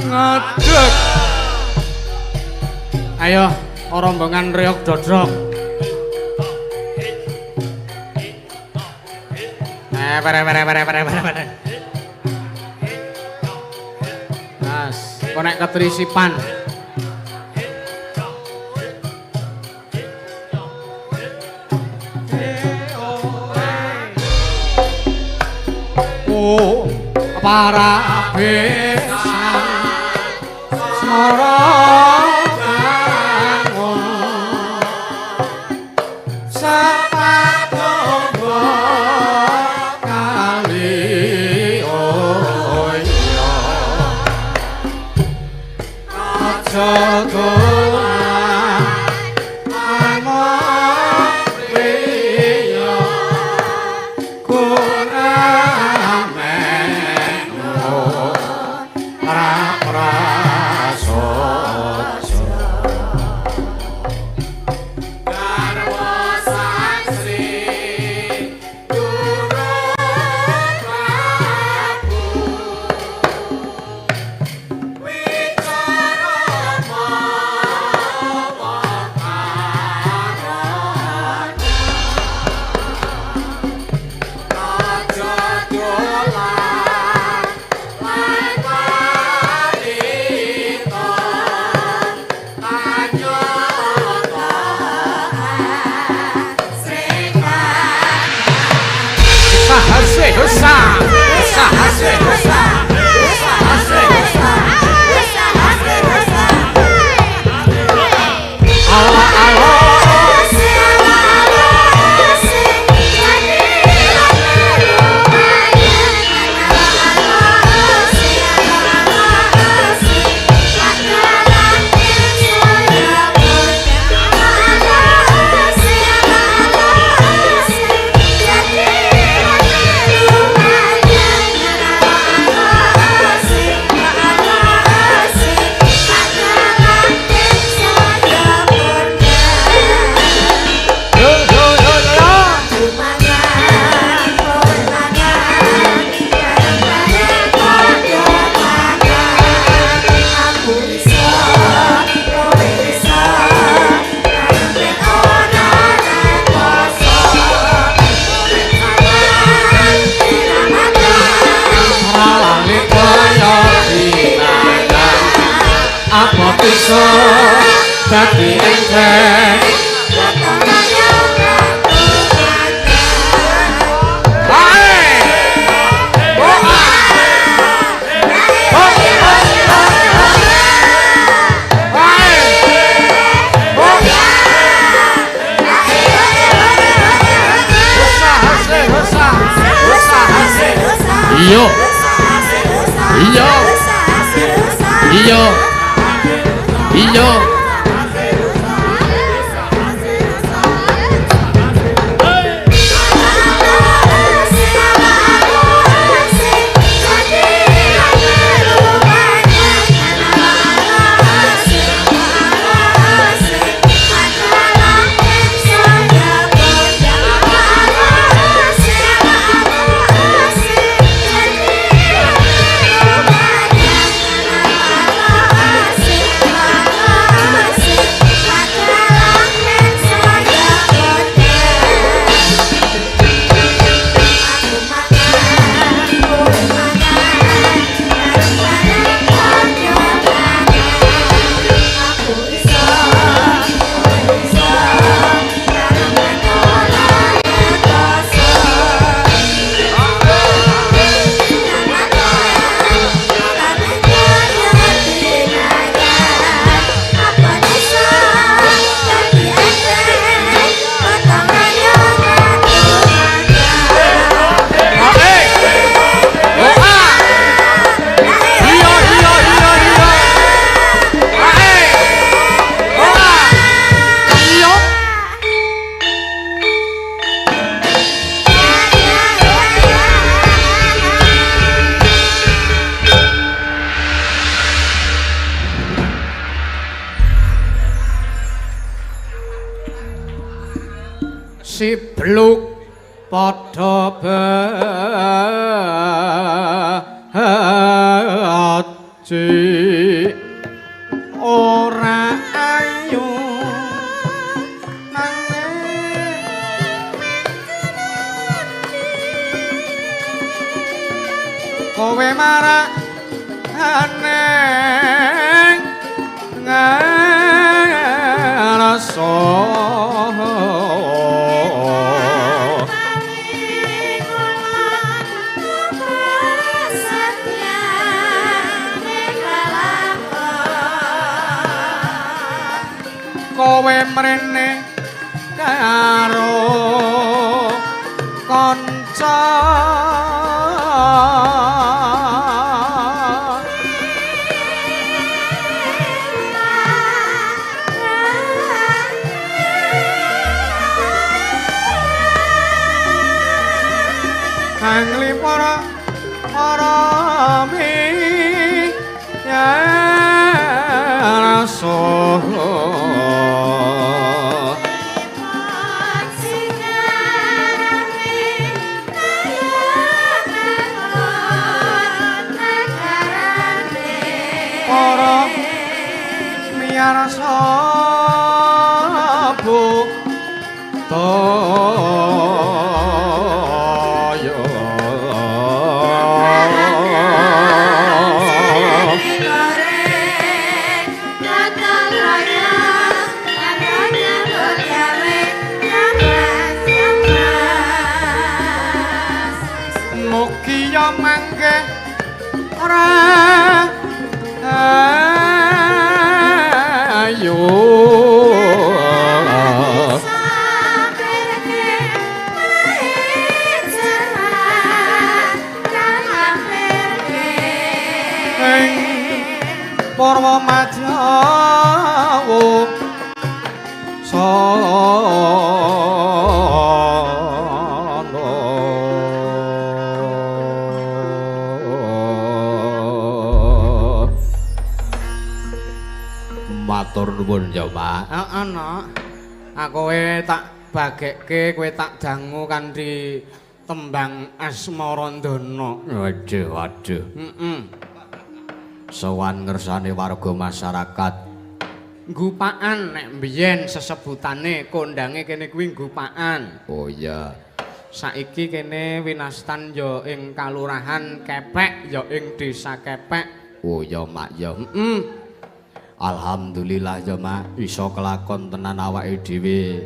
Ngadeg. Ayo rombongan reog dodrok. Pere pere pere pere pere pere. Mas, kok nek ketrisipan. Oh, para besan smara bangun sepatunggo kali oyo aja dolan amriya kurang menu ora prasaja garwa santri guru prabu wicara mawa karana aja dolan lan parita kanyata Sahase hosa sahase hosa sahase hosa ala ala. Yo yo yo yo. Rawani kaya dinangan apa bisa dadi enteng. Ae! Oh, ah! Oh, oh, ae! Oh! Hosa, hosa, hosa, hosa. Iya. Iya. Iya. Iya. Ae! Oh, ah! Iya, iya, iya, iya. Ae! Oh, ah! Iya. Si Bluk. Padha beji ora ayu nanging kowe marak aneng ngrasa kowe mrene karo kanca angli para para mi rasa. Para miyarsa budaya. Mugi ya mangke ora ayo ing Parwa Madyawa sana. Matur nuwun ya, Pak. Heeh, Nok. Aku kowe tak bagekke, kowe tak dangu kanthi tembang Asmarandana. Waduh, waduh. Heeh. Sowan ngersane warga masyarakat. Nggupakan nek mbiyen sesebutane kondange kene kuwi nggupakan. Oh iya. Saiki kene winastan ya ing Kalurahan Kepek, ya ing Desa Kepek. Oh iya, Mak ya. Heeh. Alhamdulillah ya, Mak, iso kelakon tenan awake dhewe.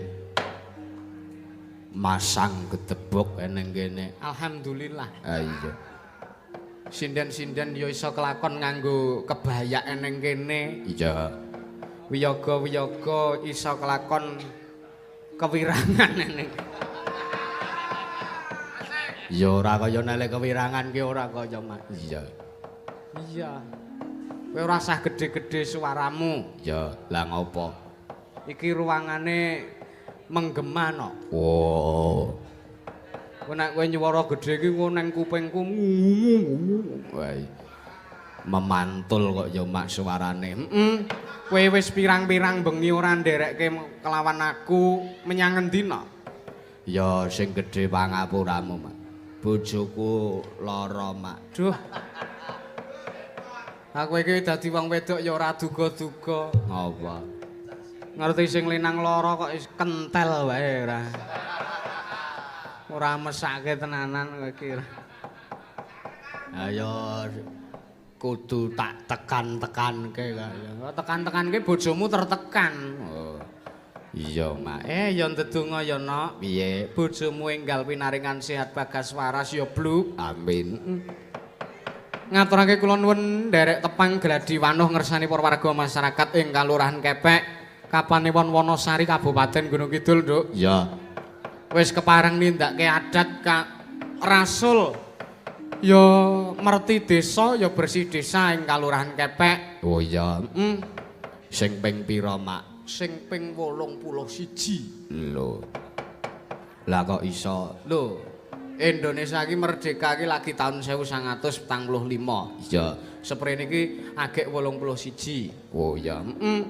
Masang gedebok eneng kene. Alhamdulillah. Ha iya. Sinden-sinden ya iso kelakon nganggo kebaya eneng kene. Iya. Wiyaga-wiyaga iso kelakon kewirangan eneng. Ya ora kaya nelek kewirangan ki ora kaya, Mak. Iya. Iya. Kowe ora usah gedhe-gedhe suaramu. Ya, lah ngopo? Iki ruangane menggema no. Oh. Kowe nek kowe nyuwara gedhe iki engko nang kupingku. Wah. Memantul kok ya, Mak, suarane. Heeh. Kowe wis pirang-pirang bengi ora nderekke kelawan aku menyang endi no? Ya sing gedhe pangapuramu, Mak. Bojoku lara, Mak. Duh. Aku iki dadi wong wedok ya ora duga-duga. Ngapa? Ngerti sing lanang lara kok wis kentel wae ora. Ora mesake tenanan kowe iki. Ayo kudu tak tekan-tekanke kaya. Tekan-tekanke bojomu tertekan. Oh. Iya, Mak. Ya ndedonga ya, Nok. Piye? Bojomu enggal pinaringan sehat bagas waras ya, Bluk. Amin. Ngaturake kula nuwun nderek tepang gladi wanuh ngersani para warga masyarakat ing Kalurahan Kepek, Kapanewon Wonosari, Kabupaten Gunung Kidul, Nduk. Iya. Wis kepareng nindakake adat ka Rasul. Ya merti desa, ya bersih desa ing Kalurahan Kepek. Oh iya. Heeh. Sing ping pira, Mak? Sing ping 81. Lho. Lah kok iso? Lho. Indonesia iki merdeka iki lagi tahun 1945. Iya. Seprene iki agek 81. Oh iya. Heeh.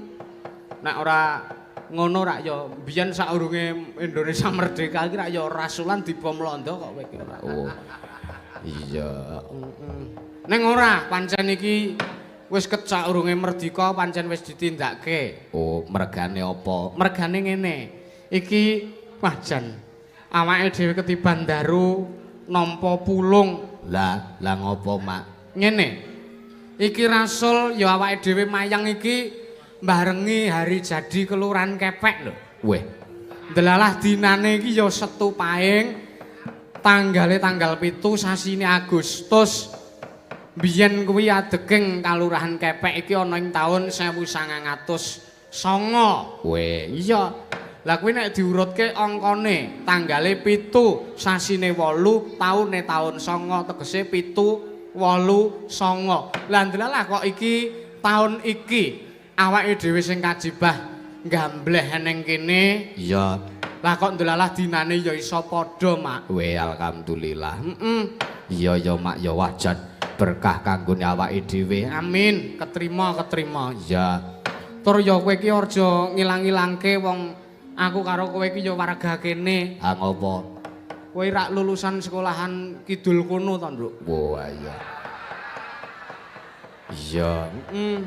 Nek ora Ngono rak ya biyen saurunge Indonesia merdeka iki rak ya rasulan dibom londo kok kowe iki ora. Oh. Iya. Heeh. Ning ora, pancen iki wis ket saurunge merdeka pancen wis ditindakke. Oh, mergane apa? Mergane ngene. Iki wah jan awake dhewe ketiban daru nampa pulung. Lah, lah ngopo, Mak? Ngene. Iki rasul ya awake dhewe mayang iki barengi hari jadi Kelurahan Kepek lho. Weh, Delalah dinane iki ya Setu Paing, tanggale tanggal 7 sasine Agustus. Biyen kuwi adeging Kalurahan Kepek iki ana ing taun 1909. Weh, iya. Lah kuwi nek diurutke angkane tanggale 7 sasine 8 taune taun 9 tegese 7 8 9. Lah ndelalah kok iki taun iki awake dhewe sing kajibah nggambleh ning kene. Iya. Lah kok ndelalah dinane ya iso padha, Mak. Weh, alhamdulillah. Heeh. Iya ya, Mak, ya wajan berkah kanggo awake dhewe. Amin, ketrima, ketrima. Iya. Tur ya kowe iki aja ngilang-ilangke wong aku karo kowe iki ya warga kene. Ha ngopo? Kowe rak lulusan sekolahan kidul kono to, Nduk? Wah, iya. Iya. Heeh.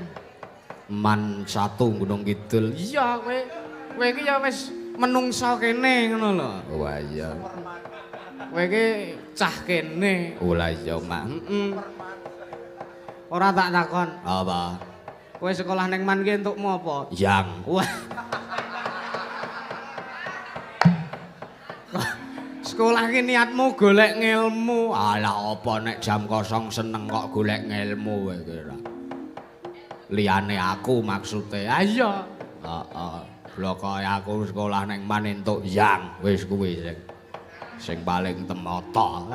Man 1 Gunung Kidul. Iya, kowe kowe iki ya wis menungsa kene ngono lho. Wah, iya. Kowe iki cah kene. Oh lah iya, Mak. Heeh. Ora tak takon. Apa? Kowe sekolah ning Man ki entukmu apa? Yang. Wah. Sekolah ki niatmu golek ngilmu. Alah apa nek jam kosong seneng kok golek ngilmu kowe ki ora. Liyane aku maksude. Ha iya. Heeh. Blokoke aku sekolah ning Man entuk yang wis kuwi sing paling temoto.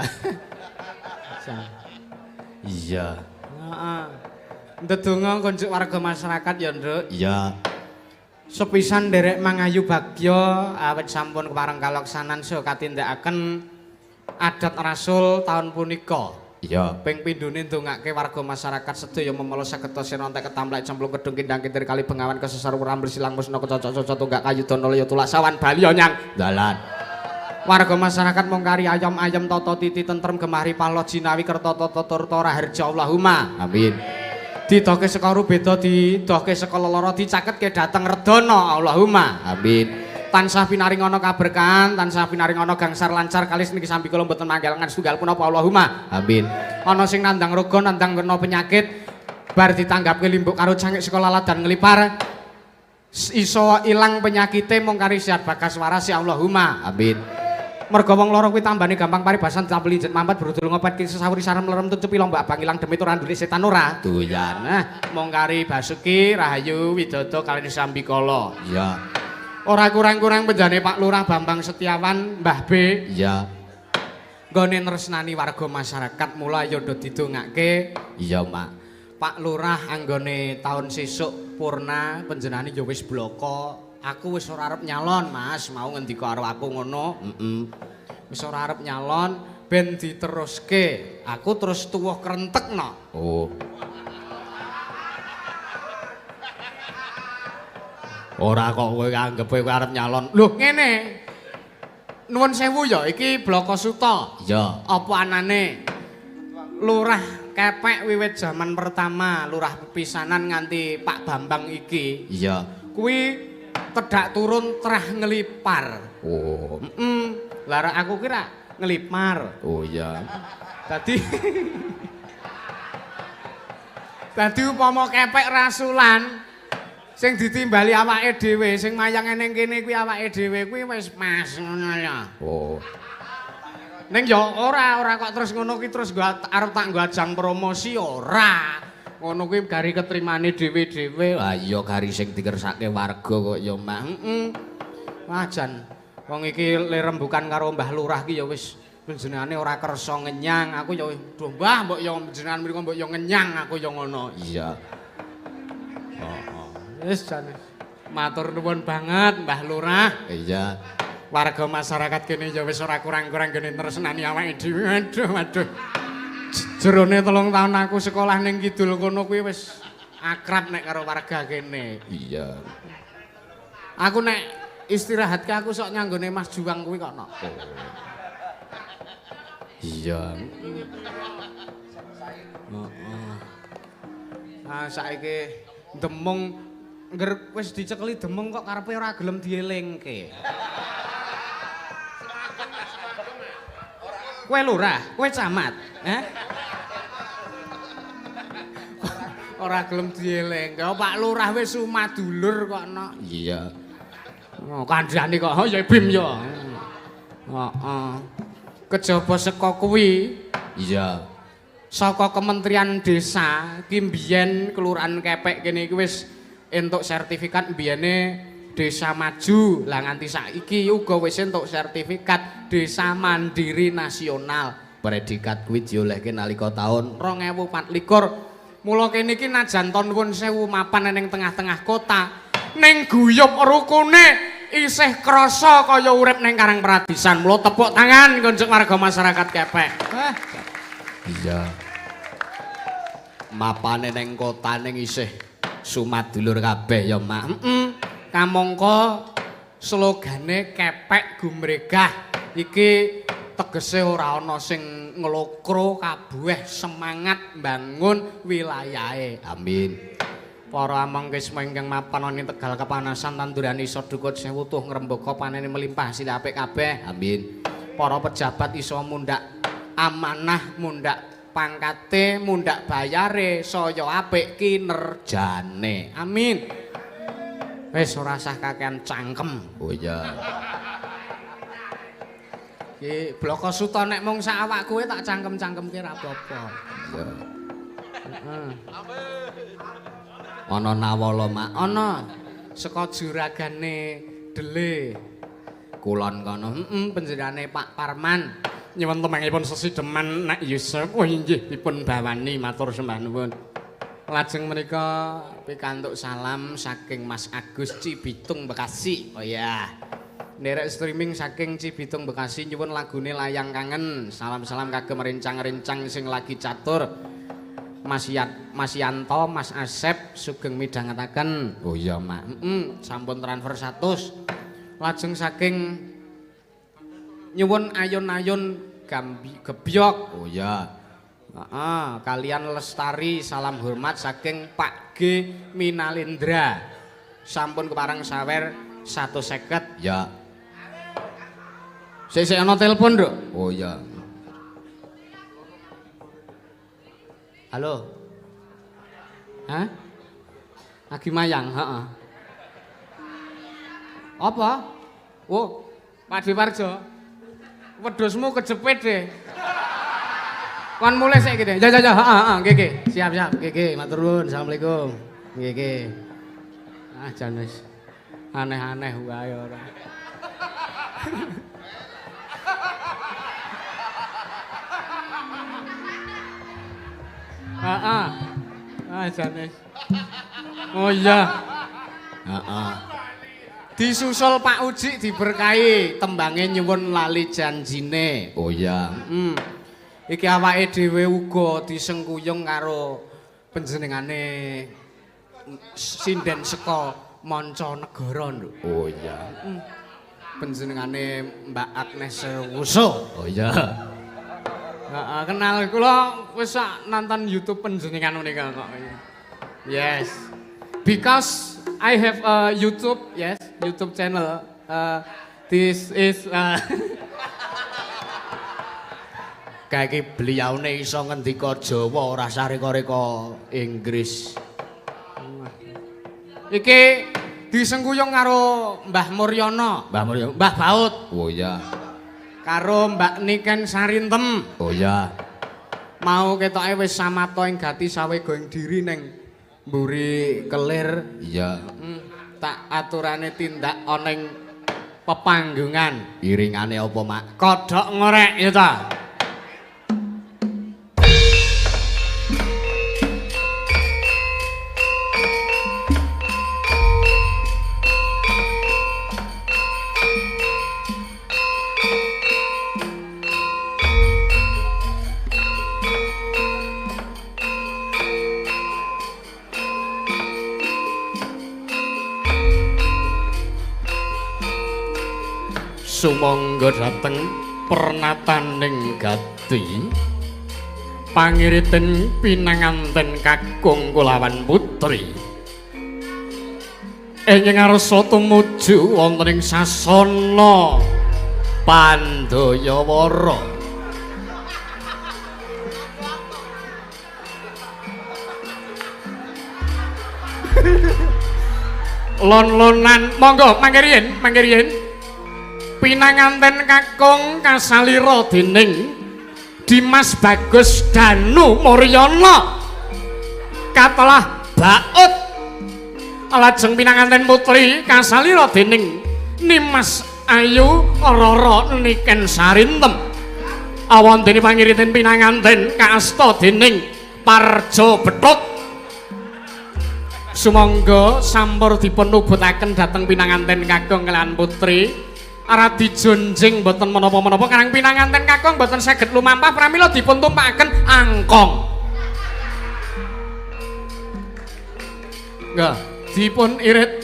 Iya. Heeh. Ndedonga konjuk warga masyarakat ya, Nduk. Iya. Sepisan nderek mangayu bagya awit sampun kepareng kalaksanan saha katindakaken adat rasul taun punika. Iya. Ping pindhone ndongake warga masyarakat sedaya memala sageta sinontek ketamplek cemplung kedung kindang kintir kali bengawan kesesar wurambil silang musna kecocok-cocok tunggak kayu dana laya tulak sawan bali nyang dalan. Warga masyarakat mung kari ayam-ayam tata titi tentrem gemah ripah jinawi kerta tata turta raharja Allahumma. Amin. Didohke saka rubeda didohke saka lelara dicaketke dhateng redana Allahumma. Amin. Tansah pinaringana kaberkahan, tansah pinaringana gangsar lancar kalis niki sambi kula mboten manggalengan setunggal punapa Allahumma. Amin. Ana sing nandang roga, nandang kena penyakit, bar ditanggapke limbuk karo cangik saka lalat dan nglipar, iso ilang penyakite mung kari sehat bagas waras ya Allahumma. Amin. Merga wong lara kuwi tambane gampang paribasan tampil injet mampet brudul ngopet ki sesawuri sarem lerem tutupi lombak abang ilang demit ora nduwe setan ora. Doyan. Nah, mung kari Basuki Rahayu Widodo kaliyan Sambikala. Iya. Ora kurang-kurang penjane Pak Lurah Bambang Setiawan, Mbah B. Iya. Nggone tresnani warga masyarakat mula ya do didongake. Iya, Mak. Pak Lurah anggone taun sesuk purna panjenengane ya wis bloko. Aku wis ora arep nyalon, Mas, mau ngendika karo aku ngono. Heeh. Wis ora arep nyalon ben diteruske. Aku terus tuwuh krentekno. Oh. Ora kok kowe anggepe kowe arep nyalon. Lho, ngene. Nuwun sewu ya, iki Bloko Suta. Iya. Apa anane? Lurah Kepek wiwit jaman pertama, lurah pisanan nganti Pak Bambang iki. Iya. Kuwi tedhak turun trah ngelipar. Oh. Heeh. Lah aku kira ngelipar. Oh iya. Dadi Dadi upama Kepek rasulan sing ditimbali awake dhewe, sing mayang ning kene kuwi awake dhewe kuwi wis pas ngono ya. Oh. Ning ya ora kok terus ngono kuwi terus gua arep tak nggo ajang promosi ora. Ngono kuwi gari ketrimane dhewe-dhewe. Lah iya gari sing dikersake warga kok ya, Mak. Heeh. Wah jan wong iki lerembukan karo Mbah Lurah ki ya wis panjenengane ora kersa ngenyang. Aku ya duh Mbah mbok ya panjenengan mriku mbok ya ngenyang aku ya ngono. Iya. Heeh. Wis jan matur nuwun banget Mbah Lurah. Iya. Warga masyarakat kene ya wis ora kurang-kurang gene tresnani awake dhewe. Aduh, aduh. Jerone 3 tahun aku sekolah ning kidul kono kuwi wis akrab nek karo warga kene. Iya. Aku nek istirahat ke aku sok nyanggone Mas Juang kuwi kok no. Oh. Iya. Heeh. Ah saiki demung ngger wis dicekeli demung kok karepe ora gelem dielingke. Kowe lurah, kowe camat, eh? Ora gelem dielingke. Pak Lurah wis sumadulur kok no. Iya. Oh, kandhane kok oh ya Bim ya. Heeh. Kejaba saka kuwi, iya. Saka Kementerian Desa ki mbiyen Kelurahan Kepek kene iki wis entuk sertifikat mbiyene Desa Maju. Lah nganti saiki uga wis entuk sertifikat Desa Mandiri Nasional. Predikat kuwi diolehke nalika taun 2024. Mula kene iki najan ta nuwun sewu mapan ning tengah-tengah kota, ning guyub rukune isih krasa kaya urip ning Karang Pradisan. Mula tepuk tangan kunjuk warga masyarakat Kepek. Iya. Mapane ning kota ning isih sumadulur kabeh ya, Mak. Heeh. Kamangka slogane Kepek Gumregah iki tegese ora ana sing nglokro, kabeh semangat mbangun wilayahe. Amin. Para among kisma ingkang mapan ana ing Tegal kepanasan tanduran iso dukut sewu tuh ngrembaka panene melimpah sile apik kabeh. Amin. Para pejabat iso mundhak amanah, mundhak pangkate, mundhak bayare saya apik kinerjane. Amin. Wis ora usah kakean cangkem. Oh iya. Iki Bloko Suta nek mung sak awak kowe tak cangkem-cangkemke ra apa-apa. Iya. Heeh. Ana nawala, Mak. Ana saka juragane Dele. Kulon kono. Heeh, panjenengane Pak Parman. Nyuwun temangipun sesideman Nak Yusuf. Oh inggih dipun bawani matur sembah nuwun. Lajeng menika pikantuk salam saking Mas Agus Cibitung Bekasi. Oh iya. Nderek streaming saking Cibitung Bekasi nyuwun lagune Layang Kangen. Salam-salam kagem rencang-rencang sing lagi catur. Mas Yat, Mas Yanto, Mas Asep sugeng midhangetaken. Oh iya, Mak. Heeh, sampun transfer 100. Lajeng saking nyuwun ayun-ayun Gambi Gebyok. Oh iya. Heeh, kalian Lestari salam hormat saking Pak G Minalindra. Sampun kepareng sawer 150. Ya. Sik sik ana telepon, Nduk. Oh iya. Halo. Hah? Lagi mayang, heeh. Apa? Oh, Pak Dewarjo. Wedhusmu kejepit deh. Kon mulih saiki deh. Ya ya ya, heeh heeh, nggih nggih. Siap siap, nggih nggih, matur nuwun. Assalamualaikum. Nggih nggih. Ah jan wis aneh-aneh wae ora. Heeh. Ah jan wis. Oh iya. Heeh. Disusul Pak Uji diberkahi tembange nyuwun lali janjine. Oh iya. Iki awake dhewe uga disengkuyung karo panjenengane sinden saka mancanegara, Nduk. Oh iya. Panjenengane Mbak Agnes Wuso. Oh iya. Heeh, kenal kula wis nonton YouTube panjenengan menika kok. Yes. Because I have a YouTube, yes, YouTube channel. This is Kae iki beliaune iso ngendika Jawa ora usah reka-reka Inggris. Iki disengkuyung karo Mbah Muryono, Mbah Muryono, Mbah Baut. Oh iya. Karo Mbak Niken Sarintem. Oh iya. Mau ketoke wis samata ing gati sawega ing diri ning mburi kelir. Iya. Tak aturane tindak ana ing pepanggungan. Iringane apa, Mak? Kodhok ngorek ya ta. Sumangga dhateng pernataning gati pangiritin pinanganten kakung kulawan putri ing ngarsa tumuju wonten ing sasana Pandayawara. Lon-lonan monggo mangke riyin pinanganten kakung kasalira dening Dimas Bagus Danu Muryana katelah baut. Lajeng pinanganten putri kasalira dening Nimas Ayu Rara Niken Sarintem. Awontene pangiritin pinanganten kaasta dening Parjo Bethuk. Sumangga sampur dipun nubutaken dhateng pinanganten kakung kaliyan putri. Radi jonjing boten menapa-menapa karang pinanganten kakung boten saged lumampah pramila dipun tumpakaken angkong. Nggih, dipun irit.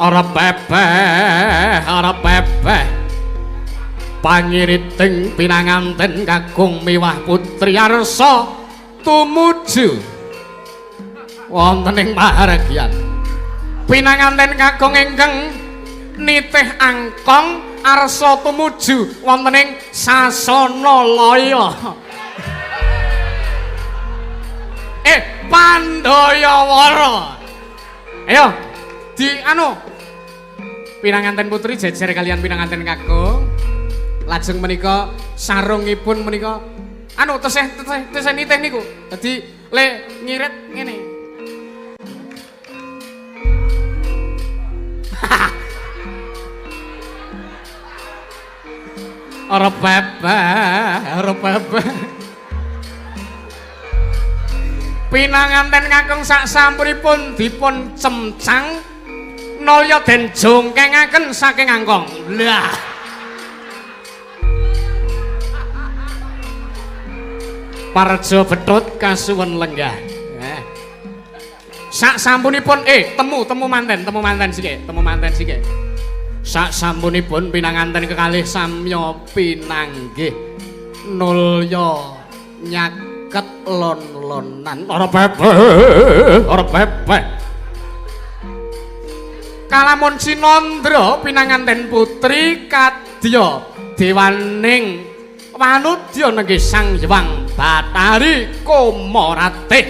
Ora pepeh, ora pepeh. Pangiriting pinanganten kakung miwah putri arsa tumuju wonten ing pahargyan. Pinanganten kakung ingkang nitih angkong arsa tumuju wonten ing sasana laya. Pandayawara. Ayo di anu pinanganten putri jejer kalian pinanganten kakung. Lajeng menika sarungipun menika anu tesih nitih niku. Dadi le ngirit ngene. Ora pepeh, ora pepeh. Pinanganten kakung sak sampuripun dipun cemcang nalya den jongkengaken saking angkong. Lah. Parjo Bethut kasuwun lenggah. Sak sampunipun temu manten sithik. Sak sampunipun pinanganten kekalih samya pinanggih nulya nyaket lon-lonan. Ora pepeh, ora pepeh. Kalamun Cinandra pinanganten putri kadya dewaning wanudya nenggih Sang Hyang Bathari Komaratih.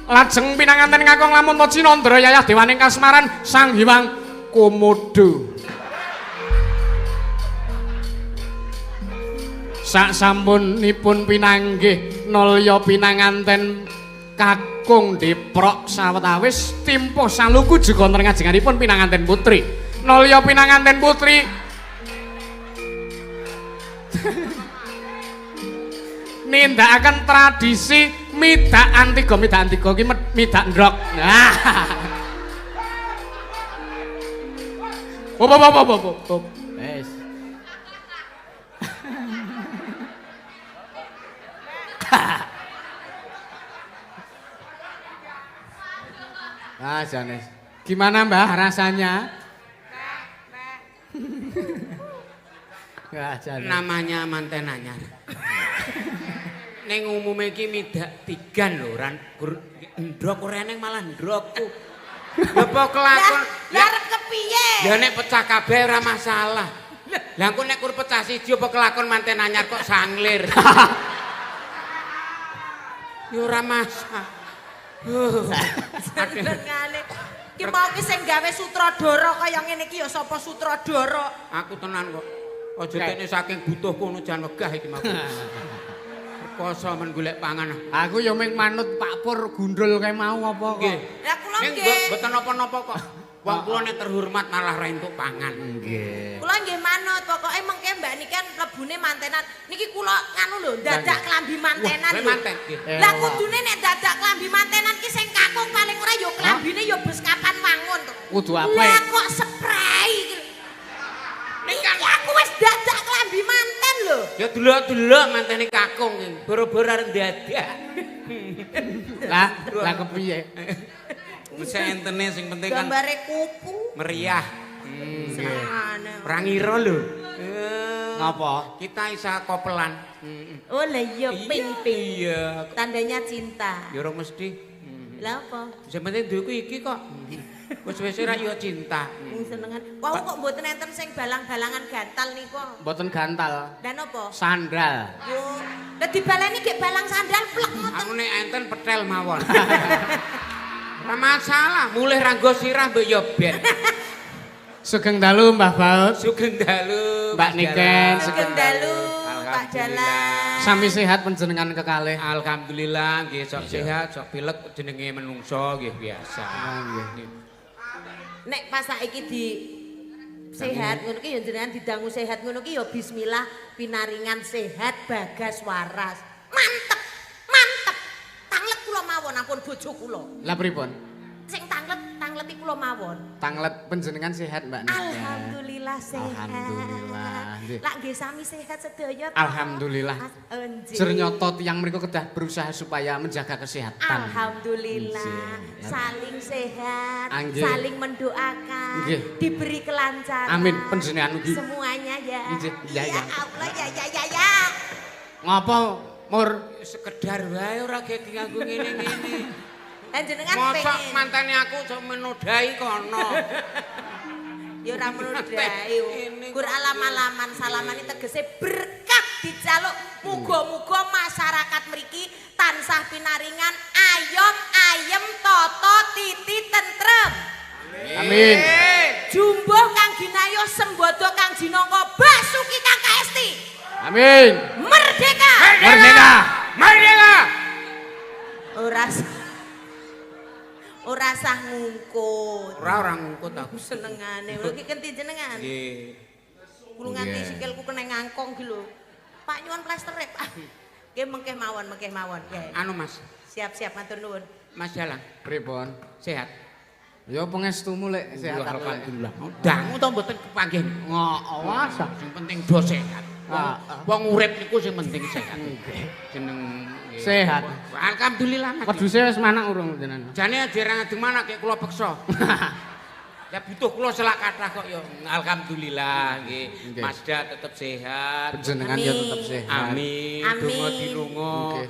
Lajeng pinanganten kakung lamun Cinandra yayah dewaning kasmaran Sang Hyang Komodo. Sak sampunipun pinanggih nalya pinanganten kakung deprok sawetawis timpuh saluku juga wonten ngajenganipun pinanganten putri. Nalya pinanganten putri nindakaken tradisi midak antiga ki midak ndrok. Nah. Op. Wes. Ah, Janes. Gimana Mbah rasanya? Namanya manten anyar. Ning umume iki midak tigan lho, ran ndrok ora eneng malah ndrokku. Apa kelakon? Lah arep kepiye? Ya nek pecah kabeh ora masalah. Lah engko nek kur pecah siji apa kelakon manten anyar kok sanglir. Ya ora masalah. Senengane. Ki mau ki sing gawe sutradara kaya ngene iki ya sapa sutradara? Aku tenan kok. Aja tekne saking butuh kono jan wegah iki mau. Rekoso men golek pangan. Aku ya mung manut Pak Pur gundul kae mau apa kok. Nggih. Lah kula nggih. Mboten napa-napa kok. Wong kula nek terhormat malah ra entuk pangan. Nggih. Kula nggih manut, pokoke mengke Mbak niki kan mlebune mantenan. Niki kula nganu lho, dadak klambi mantenan lho. Manten nggih. Lah kudune nek dadak klambi mantenan ki sing kakung paling ora ya klambine ya bes kapan wangun to. Kudu apik. Lah kok spray iki. Niki aku wis dadak klambi manten lho. Ya delok-delok mantene kakung iki. Boro-boro arep dadak. Lah, lah kepiye? Wis entene sing penting kan gambare kupu. Meriah. Senengane. Ora ngira lho. Ngapa? Kita isa kopelan. Oh lah iya ping-ping. Iya. Tandanya cinta. Ya ora mesti. Lah apa? Sing penting duweku iki kok. Wis wis ora ya cinta. Wong senengan. Wau kok mboten enten sing balang-balangan gantal niku. Mboten gantal. Lah napa? Sandal. Yo. Lah dibaleni gek balang sandal plek ngoten. Aku nek enten petel mawon. Ora masalah, mulih ranggo sirah mbok ya ben. Sugeng dalu Mbah Baut. Sugeng dalu Mbak Niken, Sugeng dalu Pak Jalan. Sami sehat panjenengan kekalih. Alhamdulillah nggih sok sehat, sok pilek jenenge menungso nggih biasa. Nggih. Nek pas saiki di sehat ngono ki ya jenengan didangu sehat ngono ki ya bismillah pinaringan sehat bagas waras. Mantep. Mantep. Tanglet kula mawon ampun bojo kula. Lah pripun? Sing tanglet, tangleti kula mawon. Tanglet panjenengan sehat Mbak Niken. Alhamdulillah sehat. Alhamdulillah. Nggih. Lak nggih sami sehat sedaya. Alhamdulillah. Jernyata tiyang mriku kedah berusaha supaya menjaga kesehatan. Alhamdulillah. Nggih. Saling sehat, Nggih. saling mendoakan, Nggih. diberi kelancaran. Amin panjenengan ugi. Semuanya ya. Nggih, iya, Ya iya. Allah ya ya ya ya. Ngapa Mur? Sekedar wae ora gek nganggo ngene-ngene. Lah jenengan Mosok pengen. mantane aku sok menodai kono. Ya ora menodai. Gur alam-alaman salamane tegese berkah dijaluk. Muga-muga masyarakat mriki tansah pinaringan ayom ayem tata titi tentrem. Amin. Jumbuh kang ginayo sembodo kang jinangka basuki kang kaesti. Amin. Merdeka. Merdeka. Merdeka. Ora sah ngungkut. Ora ngungkut aku. Senengane. Lho iki kenti jenengan. Nggih. Kulo nganti sikilku kena ngangkong ki lho. Pak nyuwun plestere, Pak. Nggih mengkeh mawon, mengkeh mawon. Nggih. Anu Mas. Siap-siap matur nuwun. Mas Jalang, Pripun? sehat. Ya pangestumu lek sehat. Alhamdulillah. Dangu to mboten kepanggih. Ngowas. Sing penting do sehat. Wong urip niku sing penting sehat. Jeneng sehat. Alhamdulillah Mas. Wedhuse wis manak urung jenengan. Jane aja ra ngadeg manak kek kula peksa. Ya butuh kula selak kathah kok ya. Alhamdulillah nggih. Mas Da tetep sehat. Panjenengan ya tetep sehat. Amin. Donga dinunga.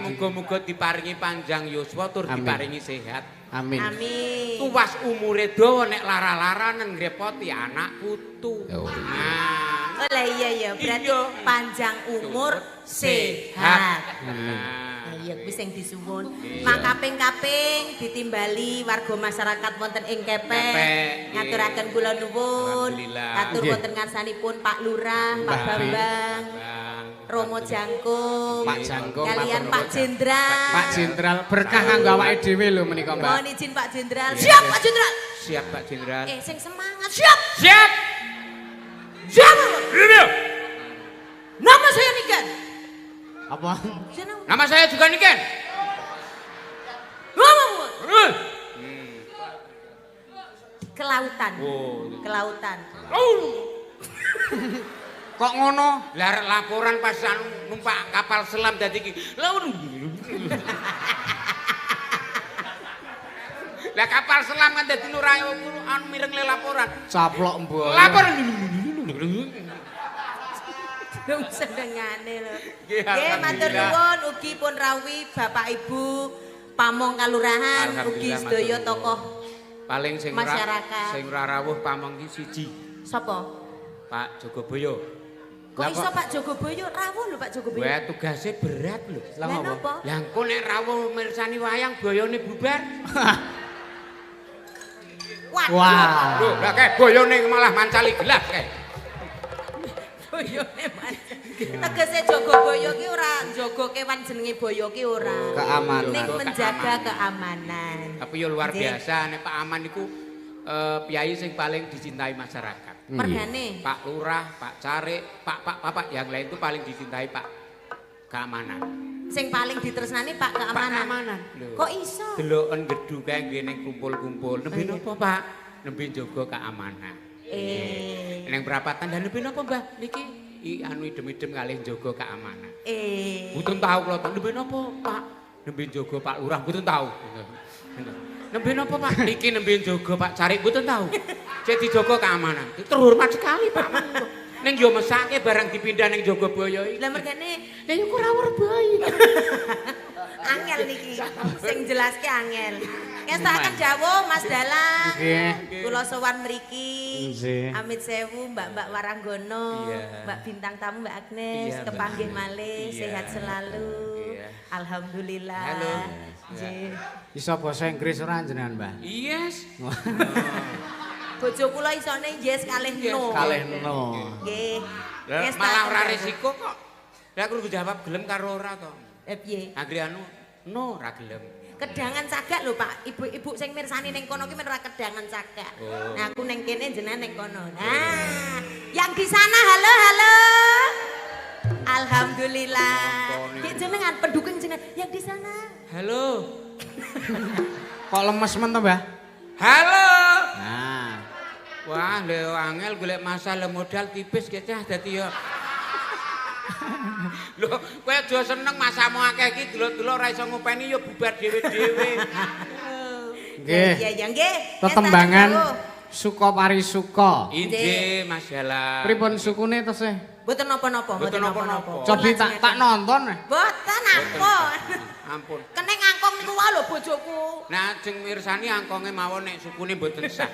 Muga-muga diparingi panjang yuswa tur diparingi sehat. Amin. Amin. Tuwas umure dawa nek lara-laranen ngrepoti anak putu. Oh. Nah. Oh lah iya ya, berarti panjang umur sehat. Nah, iya kuwi sing disuwun. Makaping-kaping ditimbali warga masyarakat wonten ing Kepek. Ngaturaken kula nuwun. Atur wonten ngarsanipun Pak Lurah, Pak Bambang, Romo Jangkung, Pak Jangkung, kalian Pak Jenderal. Pak Jenderal berkah kanggo awake dhewe lho menika, Mbak. Mohon izin Pak Jenderal. Siap Pak Jenderal. Siap Pak Jenderal. Sing semangat. Siap. Siap. Siap. Nama saya Niken. Apa? Nama saya juga Niken. Kelautan. Kelautan. Kok ngono? Lah laporan pas numpak kapal selam dadi iki. Lah kapal selam kan dadi ora anu mireng le laporan. Caplok mboyo. Laporan. Wong senengane lho. Nggih matur nuwun ugi pun rawuhi Bapak Ibu pamong kalurahan ugi sedaya tokoh paling sing masyarakat. Sing ora rawuh pamong ki siji. Sapa? Pak Jogoboyo. Kok iso Pak Jogoboyo rawuh lho Pak Jogoboyo? Wah tugasnya berat lho. Lah napa? Lah engko nek rawuh mirsani wayang boyone bubar. Wah. Lho, lah kae boyone malah mancali gelas kae. Boyone mancali. Tegese Jogoboyo ki ora njaga kewan jenenge boyo ki ora. Keamanan. Ning menjaga keamanan. Tapi yo luar biasa nek Pak Aman niku piyai sing paling dicintai masyarakat. Mergane Pak Lurah, Pak Carik, Pak yang lain itu paling dicintai Pak Keamanan. Sing paling ditresnani Pak Keamanan. Pak Keamanan. Kok iso? Deloken gedhu kae nggih ning kumpul-kumpul. Nembe napa, Pak? Nembe njaga keamanan. Ning perapatan lha nembe napa, Mbah? Niki anu idem-idem kalih njaga keamanan. Mboten tau kula nembe napa, Pak? Nembe njaga Pak Lurah mboten tau. Nembe napa, Pak? Niki nembe njaga Pak Carik mboten tahu. Cek dijaga keamanan. Terhormat sekali Pak. Ning yo mesake barang dipindah ning Jogobaya iki. Lah mergane Lah yo ora werbae. Angel niki. Sing jelaske angel. Kestaken jawuh Mas Dalang. Nggih. Kula sowan mriki. Nggih. Amit sewu Mbak-mbak Waranggono, Iya. Mbak bintang tamu Mbak Agnes, Iya, Mbak. kepanggih malih, Iya. sehat selalu. Iya. Alhamdulillah. Halo. Nggih. Iso basa Inggris ora jenengan, Mbah? Yes. Bojo kula isone yes kalih no. Kalih no. Nggih. Lah malah ora resiko kok. Lah aku jawab gelem karo ora to. Eh piye? Anggere anu no ora gelem. Kedangan cagak lho Pak. Ibu-ibu sing mirsani ning kono ki men ora kedangan cagak. Oh. Nah aku ning kene jenengan ning kono. Nah, yang di sana halo halo. Alhamdulillah. Ki jenengan pendukung jenengan yang di sana. Halo. Kok lemes men to, Mbah? Halo. Nah. Wah, lho angel golek masalah modal tipis kecah dadi yo. Lho, kowe aja seneng masamu akeh iki delok-delok ora iso ngopeni yo bubar dhewe-dhewe. Nggih. Iya iya nggih. Tetembangan Suka Parisuka. Injih Mas Dalang. Pripun sukune tesih? Mboten napa-napa, Mboten napa-napa. Cobi tak nonton. Mboten ampun. Ampun. Kene ngangkong niku wae lho bojoku. Nah, jeng mirsani angkonge mawon nek sukune mboten sah.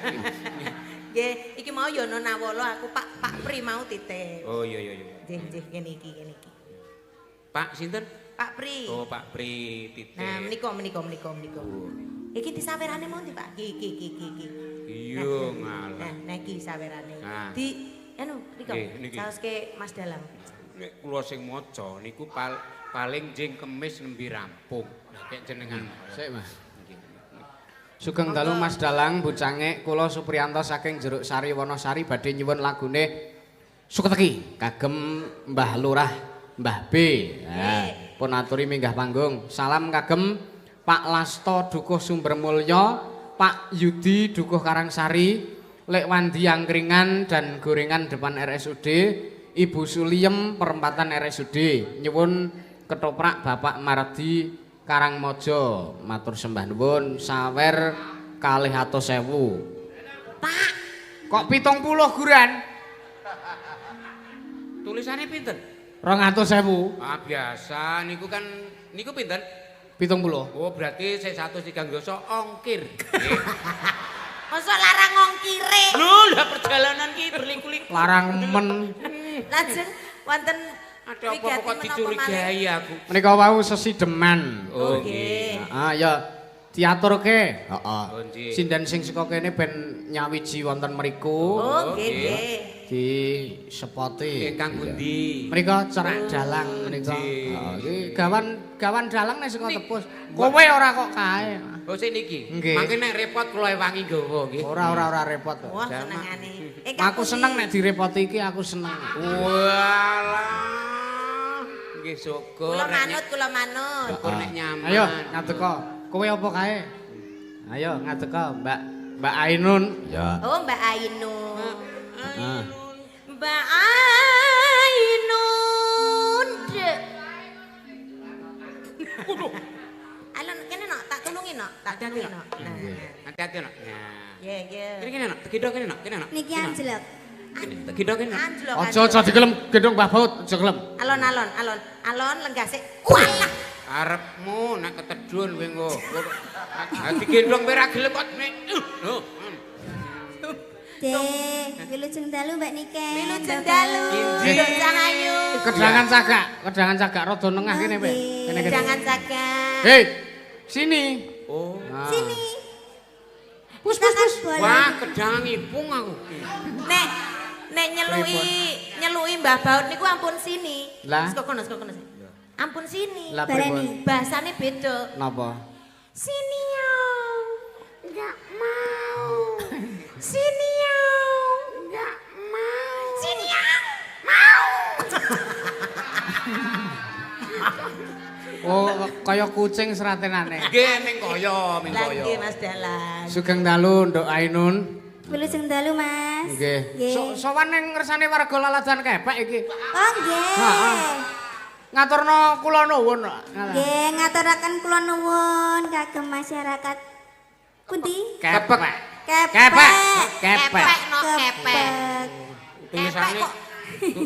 Nggih, iki mau ya ana nawala aku Pak Pak Pri mau titip. Oh iya iya iya. Nggih, nggih kene iki kene iki. Pak sinten? Pak Pri. Oh, Pak Pri titip. Nah, menika menika menika menika. Iki disawerane mau ndi, Pak? Iki iki iki iki. Iya, ngalah. Nah, nah iki sawerane. Nah. Di anu nika saoske Mas Dalang. Nek kula sing maca niku paling jeng kemis nembe rampung. Lah kek jenengan. Sik, Mas. Sugeng dalu Mas Dalang, Bu Cangik, kula Supriyanto saking Jeruk Sari Wonosari badhe nyuwun lagune Suketeki kagem Mbah Lurah Mbah B. Nah, pun aturi minggah panggung. Salam kagem Pak Lasto Dukuh Sumbermulya, Pak Yudi Dukuh Karangsari, Lek Wandi Angkringan dan gorengan depan RSUD, Ibu Suliem perempatan RSUD. Nyuwun ketoprak Bapak Mardi Karangmojo, matur sembah nuwun, sawer 200.000. Pak, kok 70 guran? Tulisane pinten? 200.000. Ah biasa niku kan niku pinten? 70. Oh berarti sik 103 dosa ongkir. Masa larang ongkire? Lho, lah perjalanan ki berliku-liku. Larang men. Lajeng wonten ada apa kok dicurigai aku. Menika wau sesideman. Oh nggih. Heeh ya diaturke. Heeh. Oh, Sinden sing saka kene ben nyawiji wonten mriku. Oh nggih nggih. Di sepoti. Ingkang pundi? Menika cerak dalang menika. Heeh iki gawan dalang nek saka tepus. Kowe ora kok kae. Oh sing niki. Mangke nek repot kula ewangi nggawa nggih. Ora ora ora repot. Wah senengane. Aku seneng nek direpoti iki aku seneng. Walah. Nggih syukur. Kula manut, kula manut. Syukur nek nyaman. Ayo ngadeka. Kowe apa kae? Ayo ngadeka Mbak Mbak Ainun. Ya. Oh Mbak Ainun. Heeh. Mbak Ainun. Dek. Waduh. Alon kene nok, tak tulungi nok, tak tulungi nok. Nah. Hati-hati nok. Nah. Ye ye. Kene kene nok, gendong kene nok, kene nok. Niki anjlok. Gendong kene. Anjlok. Aja aja digelem gendong Mbah Baut, aja gelem. Alon alon alon. Alon lenggah sik. Walah. Arepmu nek ketedun kowe engko. Ha digendong kowe ra gelem kok nek. Lho. Dek, wilujeng dalu Mbak Niken. Wilujeng dalu. Nduk Cahayu. Kedangan cagak rada nengah kene, Pak. Kene kene. Kedangan cagak. Hei, sini. Oh. Sini. Pus pus pus. Wah, kedangan ngipung aku. Nek nek nyeluki Mbah Baut niku ampun sini. Lah. Saka kono, saka kono. Ampun sini. Lah pripun? Bahasane beda. Napa? Sini yo. Enggak mau. Sini yo. Enggak mau. Sini yo. Mau. Oh, kaya kucing seratenane. Nggih, ming kaya, ming Lah kaya. nggih Mas Dalang. Sugeng dalu Nduk Ainun. Wilujeng dalu Mas. Nggih. Sowan ning ngersane warga Laladan Kepek iki. Oh nggih. Heeh. Ngaturno kula nuwun. Nggih, ngaturaken kula nuwun kagem masyarakat Pundi? Kepek. Kepek. Kepek. Kepek. Kepek no kepek. Tulisane kok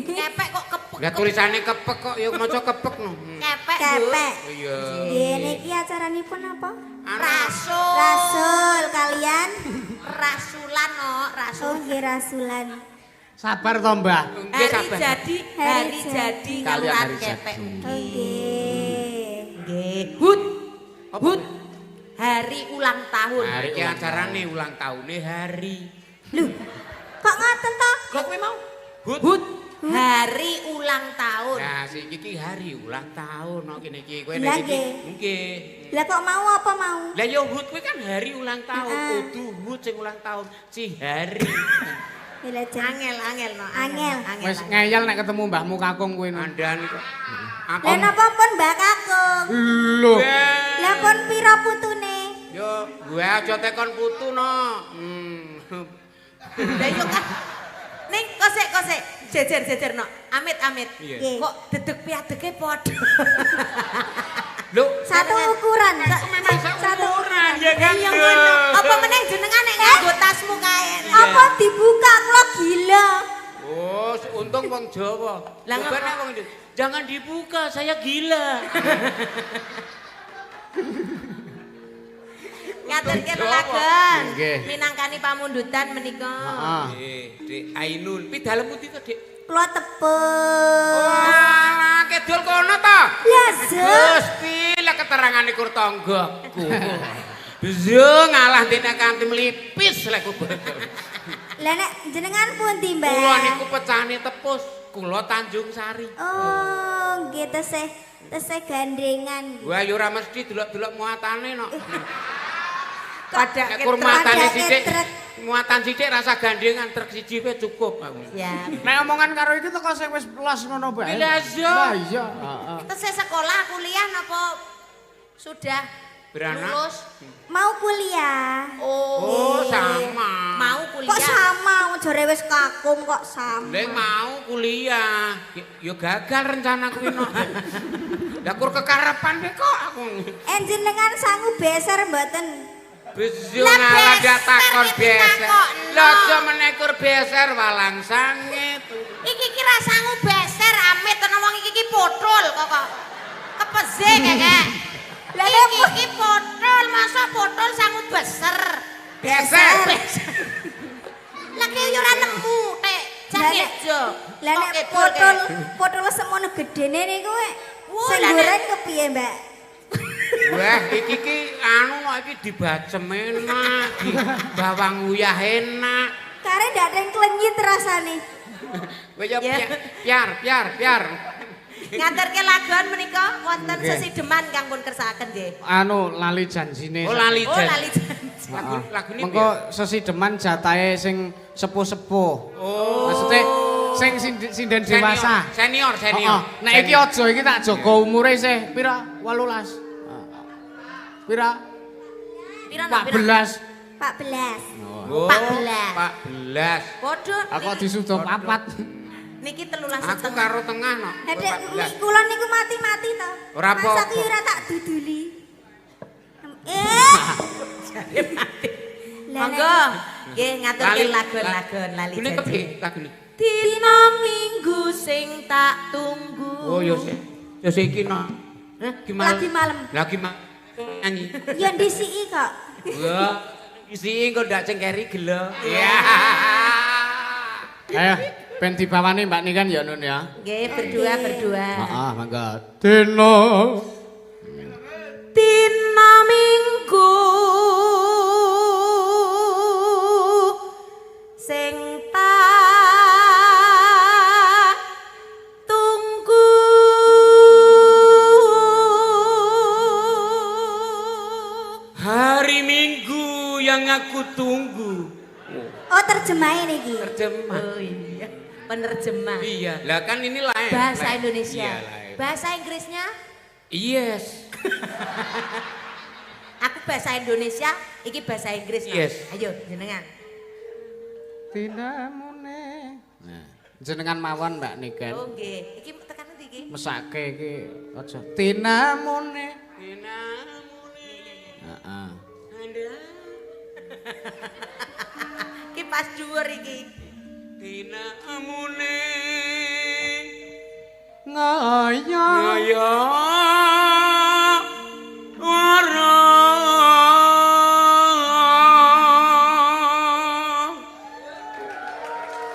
kepek kok kepek. Lah tulisane kepek kok ya maca kepek no. Kepek, Bu. Kepek. Iya. Nggih niki acaranipun apa? Rasul. Rasul kalian. Rasulan no, rasul. Oh nggih rasulan. Sabar to, Mbah. Nggih Hari sabar. jadi, hari jadi Kalian kelurahan hari Kepek. jadi. Oh nggih. Nggih. Hut. Hut. Hari ulang tahun. Hari iki acarane ulang tahune hari. Lho, kok ngoten to? Kok kowe mau? Hut. Hut. Hari ulang tahun. Nah, sing iki hari ulang tahun no kene iki. Kowe Lah, nek iki. nggih. Nggih. Lah kok mau apa mau? Lah ya hut kuwi kan hari ulang tahun. Heeh. Kudu hut sing ulang tahun si hari. Ya lah, Jan. Angel, angel no. Angel. Wis ngeyel nek ketemu mbahmu kakung kuwi. Andani kok. Aku Lah napa pun Mbak Kakung? Lho. Lah pun pira putune? Yo, gue aja tekon putu no. Lah yo kan. Ning kosek kosek jejer jejer no. Amit amit. Iya. Nggih. Kok dedeg piadege padha. Lho, Satu ukuran. memang seukuran ya kan. Iya ngono. Apa meneh jenengan nek nganggo tasmu kae. Apa dibuka kula gila. Oh, untung wong Jawa. Lah, Bukan ngapa? wong Jawa. Jangan dibuka, saya gila. Ngaturke Jawa. lelagon. Nggih. Minangkani pamundutan menika. Heeh. Dik Ainun, pi dalem pundi to, Dik? Kula tepung. Walah, kidul kono to. Lah, Zek. Gusti, lah keterangane kur tanggaku. Bezo ngalah dene kanthi mlipis lek ku. Lah nek jenengan pundi, Mbak? Kula niku pecahane tepus, kula Tanjung Sari. Oh, nggih tesih tesih gandengan. Wah, ya ora mesti delok-delok muatane no. Padake Nek kur muatane Padake sithik, truk. muatan sithik rasa gandengan truk siji wae cukup aku. Siap. Nek omongan karo iki teko sing wis los ngono bae. Lah iya. Lah iya, heeh. Tesih sekolah kuliah napa sudah Beranak. lulus? Mau kuliah. Oh, Oh, sama. Mau kuliah. Kok sama wong jare wis kakung kok sama. Lek mau kuliah, ya gagal rencana kuwi no. Lah kur kekarepan kowe kok aku. Jenengan sangu beser mboten? Bejo Lah, ngalah dak beser takon iki beser. ditakokno. Lah aja meneh kur beser walang sangit. Iki ki rasamu beser amit ana wong iki ki pothol kok kok. Kepeze kek. Lah, Iki ki pothol, masa pothol sangu beser. Beser. Lah ki yo ora nemu tek Lah, nek- jakejo. Lah nek potol potol semono gedene niku Wuh, sing lah nek- goreng kepiye, Mbak? Wah, iki ki anu kok iki dibacem enak, di bawang uyah enak. Kare ndak ada yang klenyit rasane. Kowe ya Ya. piar, piar, piar. Ngaturke lagon menika wonten Nggih. sesideman kang pun kersakaken nggih. Anu lali janjine. Oh lali Oh jan. lali janji. Lagu lagune Mengko sesideman jatahe sing sepuh-sepuh. Oh. Maksudnya sing sinden dewasa. Senior, senior. Heeh. Nek iki aja iki tak jaga umure isih pira? 18. Pira? Pira no, pira? 14. 14. Oh, 14. 14. Padha. Aku kok disuda papat. Niki 13 Aku setengah. karo tengah no. Lah dek kula niku mati-mati to. Ora Masa apa-apa. ki ora tak duduli. Eh. Lah, nek- Monggo. Nggih ngaturke lagon-lagon lali Lagune janji. kepiye lagune? Dina Minggu sing tak tunggu. Oh yo sik. Yo sik iki no. Hah? Gimana? Lagi malam. Lagi malam. Nyanyi. Ya ndisiki kok. Wah, isi engko ndak cengkeri gelo. Iya. Ayo, ben dibawani Mbak Niken ya Nun ya. Nggih, berdua berdua. Heeh, mangga. Dina Dina Minggu sing tak tunggu. Hari Minggu yang aku tunggu. Oh terjemahin iki. Terjemah. Oh iya, penerjemah. Iya. Lah kan ini lain. Bahasa Lain. Indonesia. Iya, lain. Bahasa Inggrisnya? Yes. Aku bahasa Indonesia, iki bahasa Inggris. no? Yes. Ayo jenengan. Dinamune. Nah, jenengan mawon Mbak Niken. Oh nggih, iki tekan endi iki? Mesake iki aja. Tinamune. Dinamune. Heeh. Anda. Ki pas dhuwur iki. Dinamune Ngaya. Ngaya wara.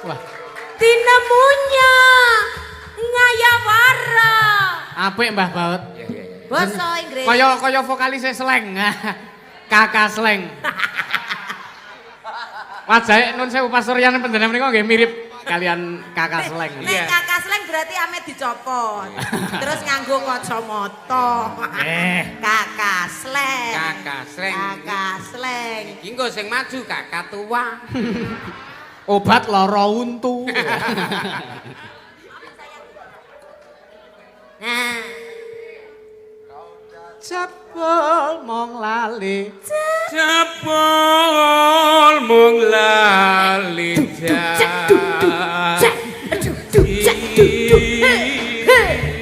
Wah, Tinemunya ngayawara. Apik Mbah Baut. Iya iya iya. Basa Inggris. Kaya kaya vokalis slang. Kakak slang. Wajahe nun sewu pasuryan panjenengan menika nggih mirip kalian kakak slang. Nek kakak slang berarti ame dicopot. Terus nganggo kacamata. Kakak slang. Kakak slang. Kakak slang. Iki engko sing maju kakak tua. Obat lara untu. Nah, Jebul mong lali. Jebul mung lali.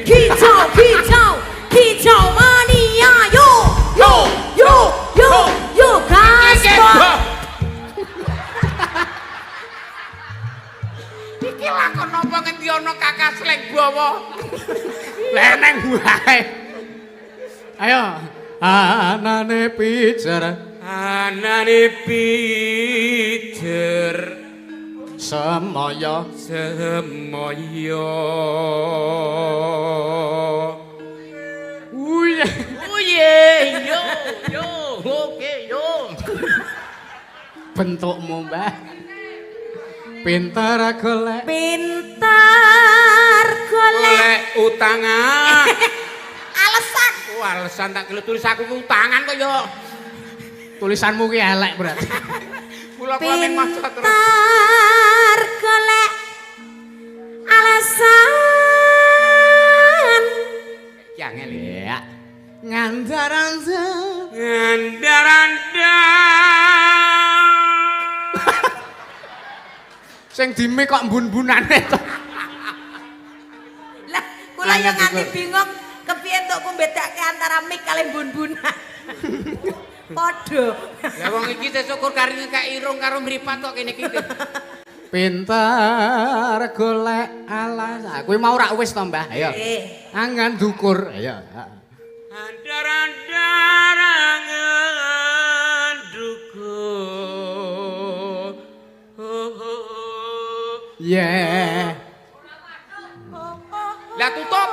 Kicau, kicau, kicau mania, yo, yo, yo, yo, yo, gaspol. Iki lakon apa ngendi ana kakak slang bawa? Leneng wae. Ayo, anane pijer, Anane pijer semaya semoyo. Uye. Uye, yo yo, oke yo. Bentukmu, Mbah. Pinter golek. Pinter golek Golek utangan. alasan. Wah, alasan tak kira tulis aku utangan kok yo. Tulisanmu ki elek berarti. Kula kula ning maca terus. Pinter golek alasan. Iki angel iki. Ya. Ngandar-andar. Ngandar-andar. Sing dime kok mbun-mbunane to. Lah, kula yo nganti bingung kepiye entukku mbedake antara mik kali bun-bunan. Padha. Lah wong iki sesuk kur kari ngekek irung karo mripat kok kene iki. Pinter golek alasan. Kuwi mau rak wis to, Mbah? Ayo. Eh. Angan dukur. Ayo. Andar-andar angan dukur. Yeah. Lah tutup.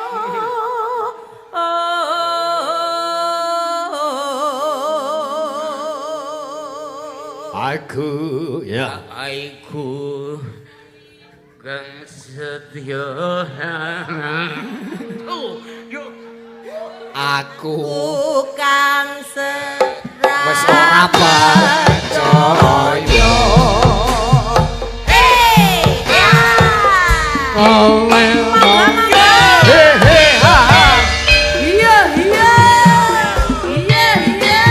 Aku ya. Aku kang setya. Oh, yo. Aku Kang serat. wis ora percaya. Hey, ya. Kowe mong he he ha ha. Iya, iya. Iya, iya.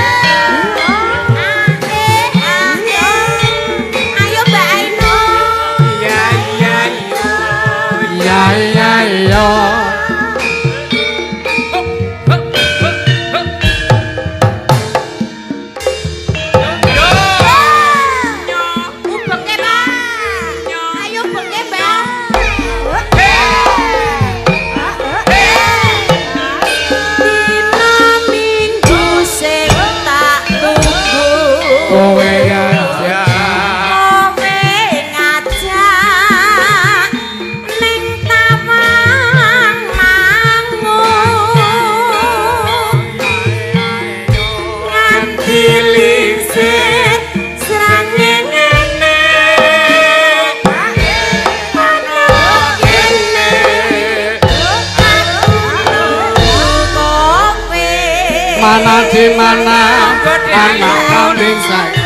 Ah, eh, ah, eh. Ayo Mbak Ainun. Iya iya iya. Ya ya ya. Ubeke, Pak. Ayo beke, Mbak. Dina Minggu sing tak tunggu. Kowe aja. Kowe ngajak ning Tawang Mangu. Nganti lingsir srengenge ana kene aku kowe. Mana di mana anak kambing saya.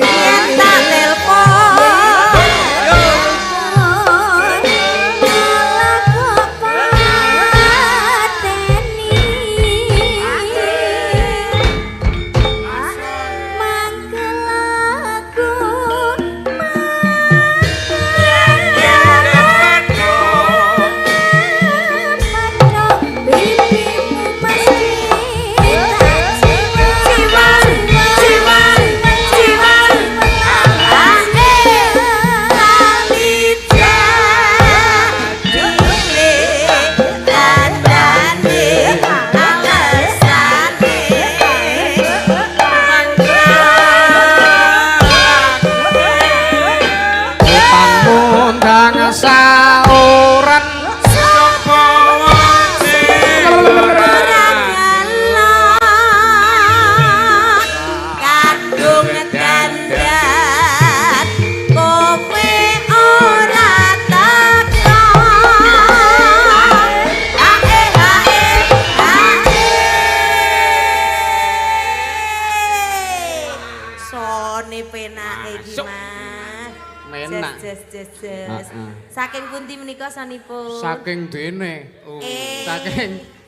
Yen tak telepon Pipimu iki, Mas. Menak. Jes jes jes. Heeh. Saking pundi menika sanipun? Saking dene. Eh.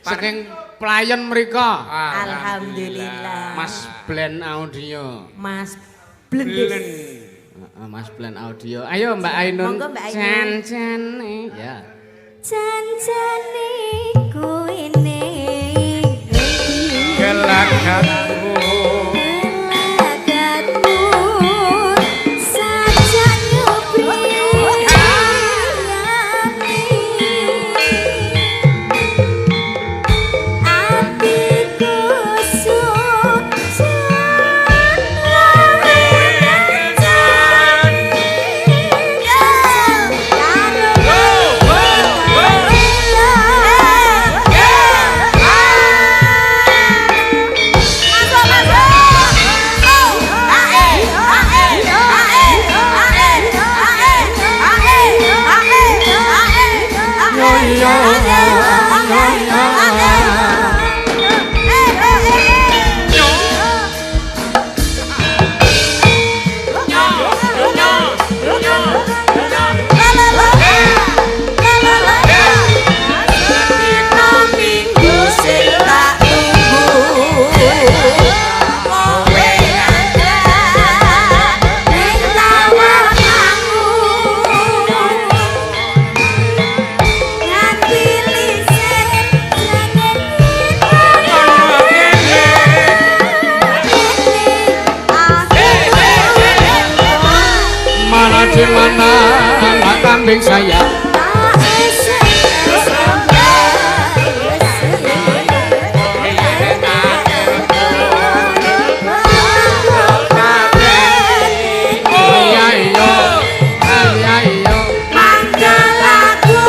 Saking pelayan mriko. Alhamdulillah. Mas Blend Audio. Mas Blendes. Heeh, Mas Blend Audio. Ayo Mbak Ainun. Monggo, Mbak Ainun. Jan-jane. Ya. Jan-jane kowe ning Gelakatmu. Gelagatmu sajak nyupri ati. Atiku sujan Minggu sing tak tunggu kowe ada ning tawanganmu nganti lisen jangan Mana di mana anak kambing saya. Iya iya. Iya iya. Manggalaku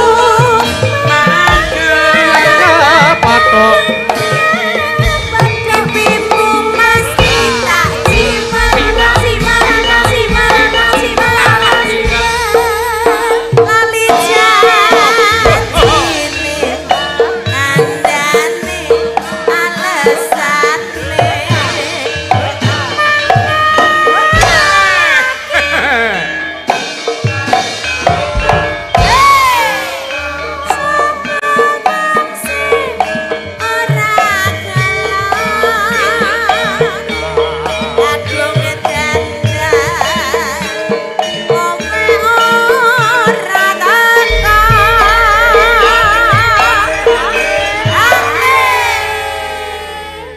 Patok. pipimu mesti tak cimat cimat cimat cimat lali janjine ngandane alesane.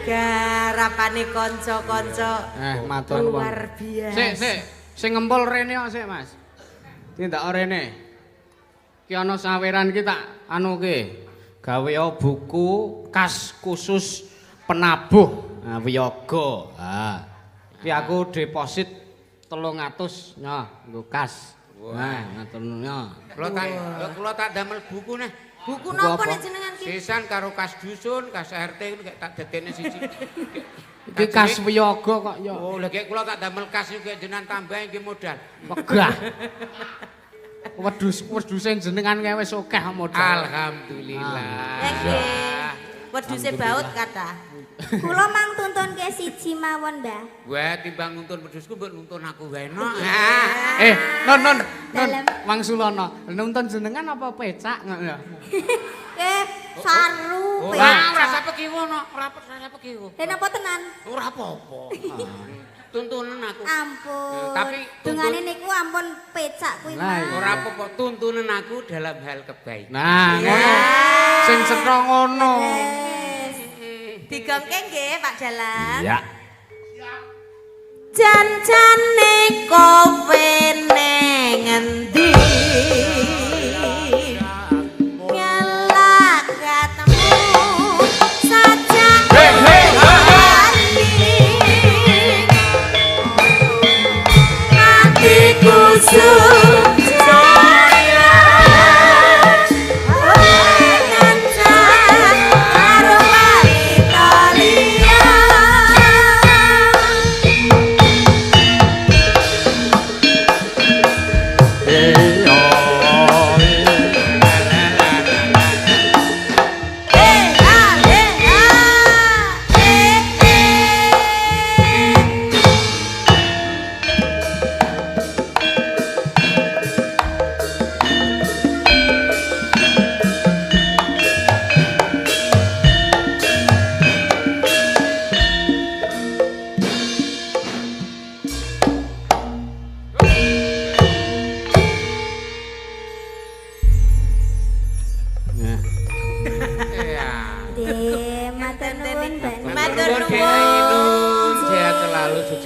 Garapane kanca-kanca Matur nuwun. luar biasa. Sik, sik. Sing ngempul rene kok sik, Mas. Tindak rene. Ki ana saweran ki tak anu ki. Gawe buku kas khusus penabuh wiyaga. Ha. Ki aku deposit 300 nyoh nggo kas. Nah, ngatur nyoh. Kula tak damel buku neh. Buku Buku napa apa? nek jenengan ki? Sisan karo kas dusun, kas RT ngono gek tak dadekne siji. Iki kas wiyaga kok ya. Oh, lha gek kula tak damel kas niku gek jenengan tambah nggih modal. Wegah. Wedhus wedhuse jenengan kae wis akeh modal. Alhamdulillah. Nggih. Wedhuse baut kathah. Kula mang tuntunke siji mawon, Mbah. Wah, timbang nuntun wedhusku mbok nuntun aku wae enak. Nun nun nun Dalem. Wangsulana, nuntun jenengan apa pecak ngono ya? Saru Ora ora pecak. sapa kiwo no, ora ora sapa kiwo. Lha napa tenan? Ora apa-apa. Tuntunan aku. Ampun. Tapi dungane niku ampun pecak kuwi Lah, mah. Ora apa-apa, tuntunan aku dalam hal kebaikan. Nah, ngono. Sing cetha ngono. Digongke nggih Pak Dalang. Ya. Jan-jane kowe neng endi? Ngelakatmu sajak hati. Atiku sujaya kancan karo wanita liya. Eh,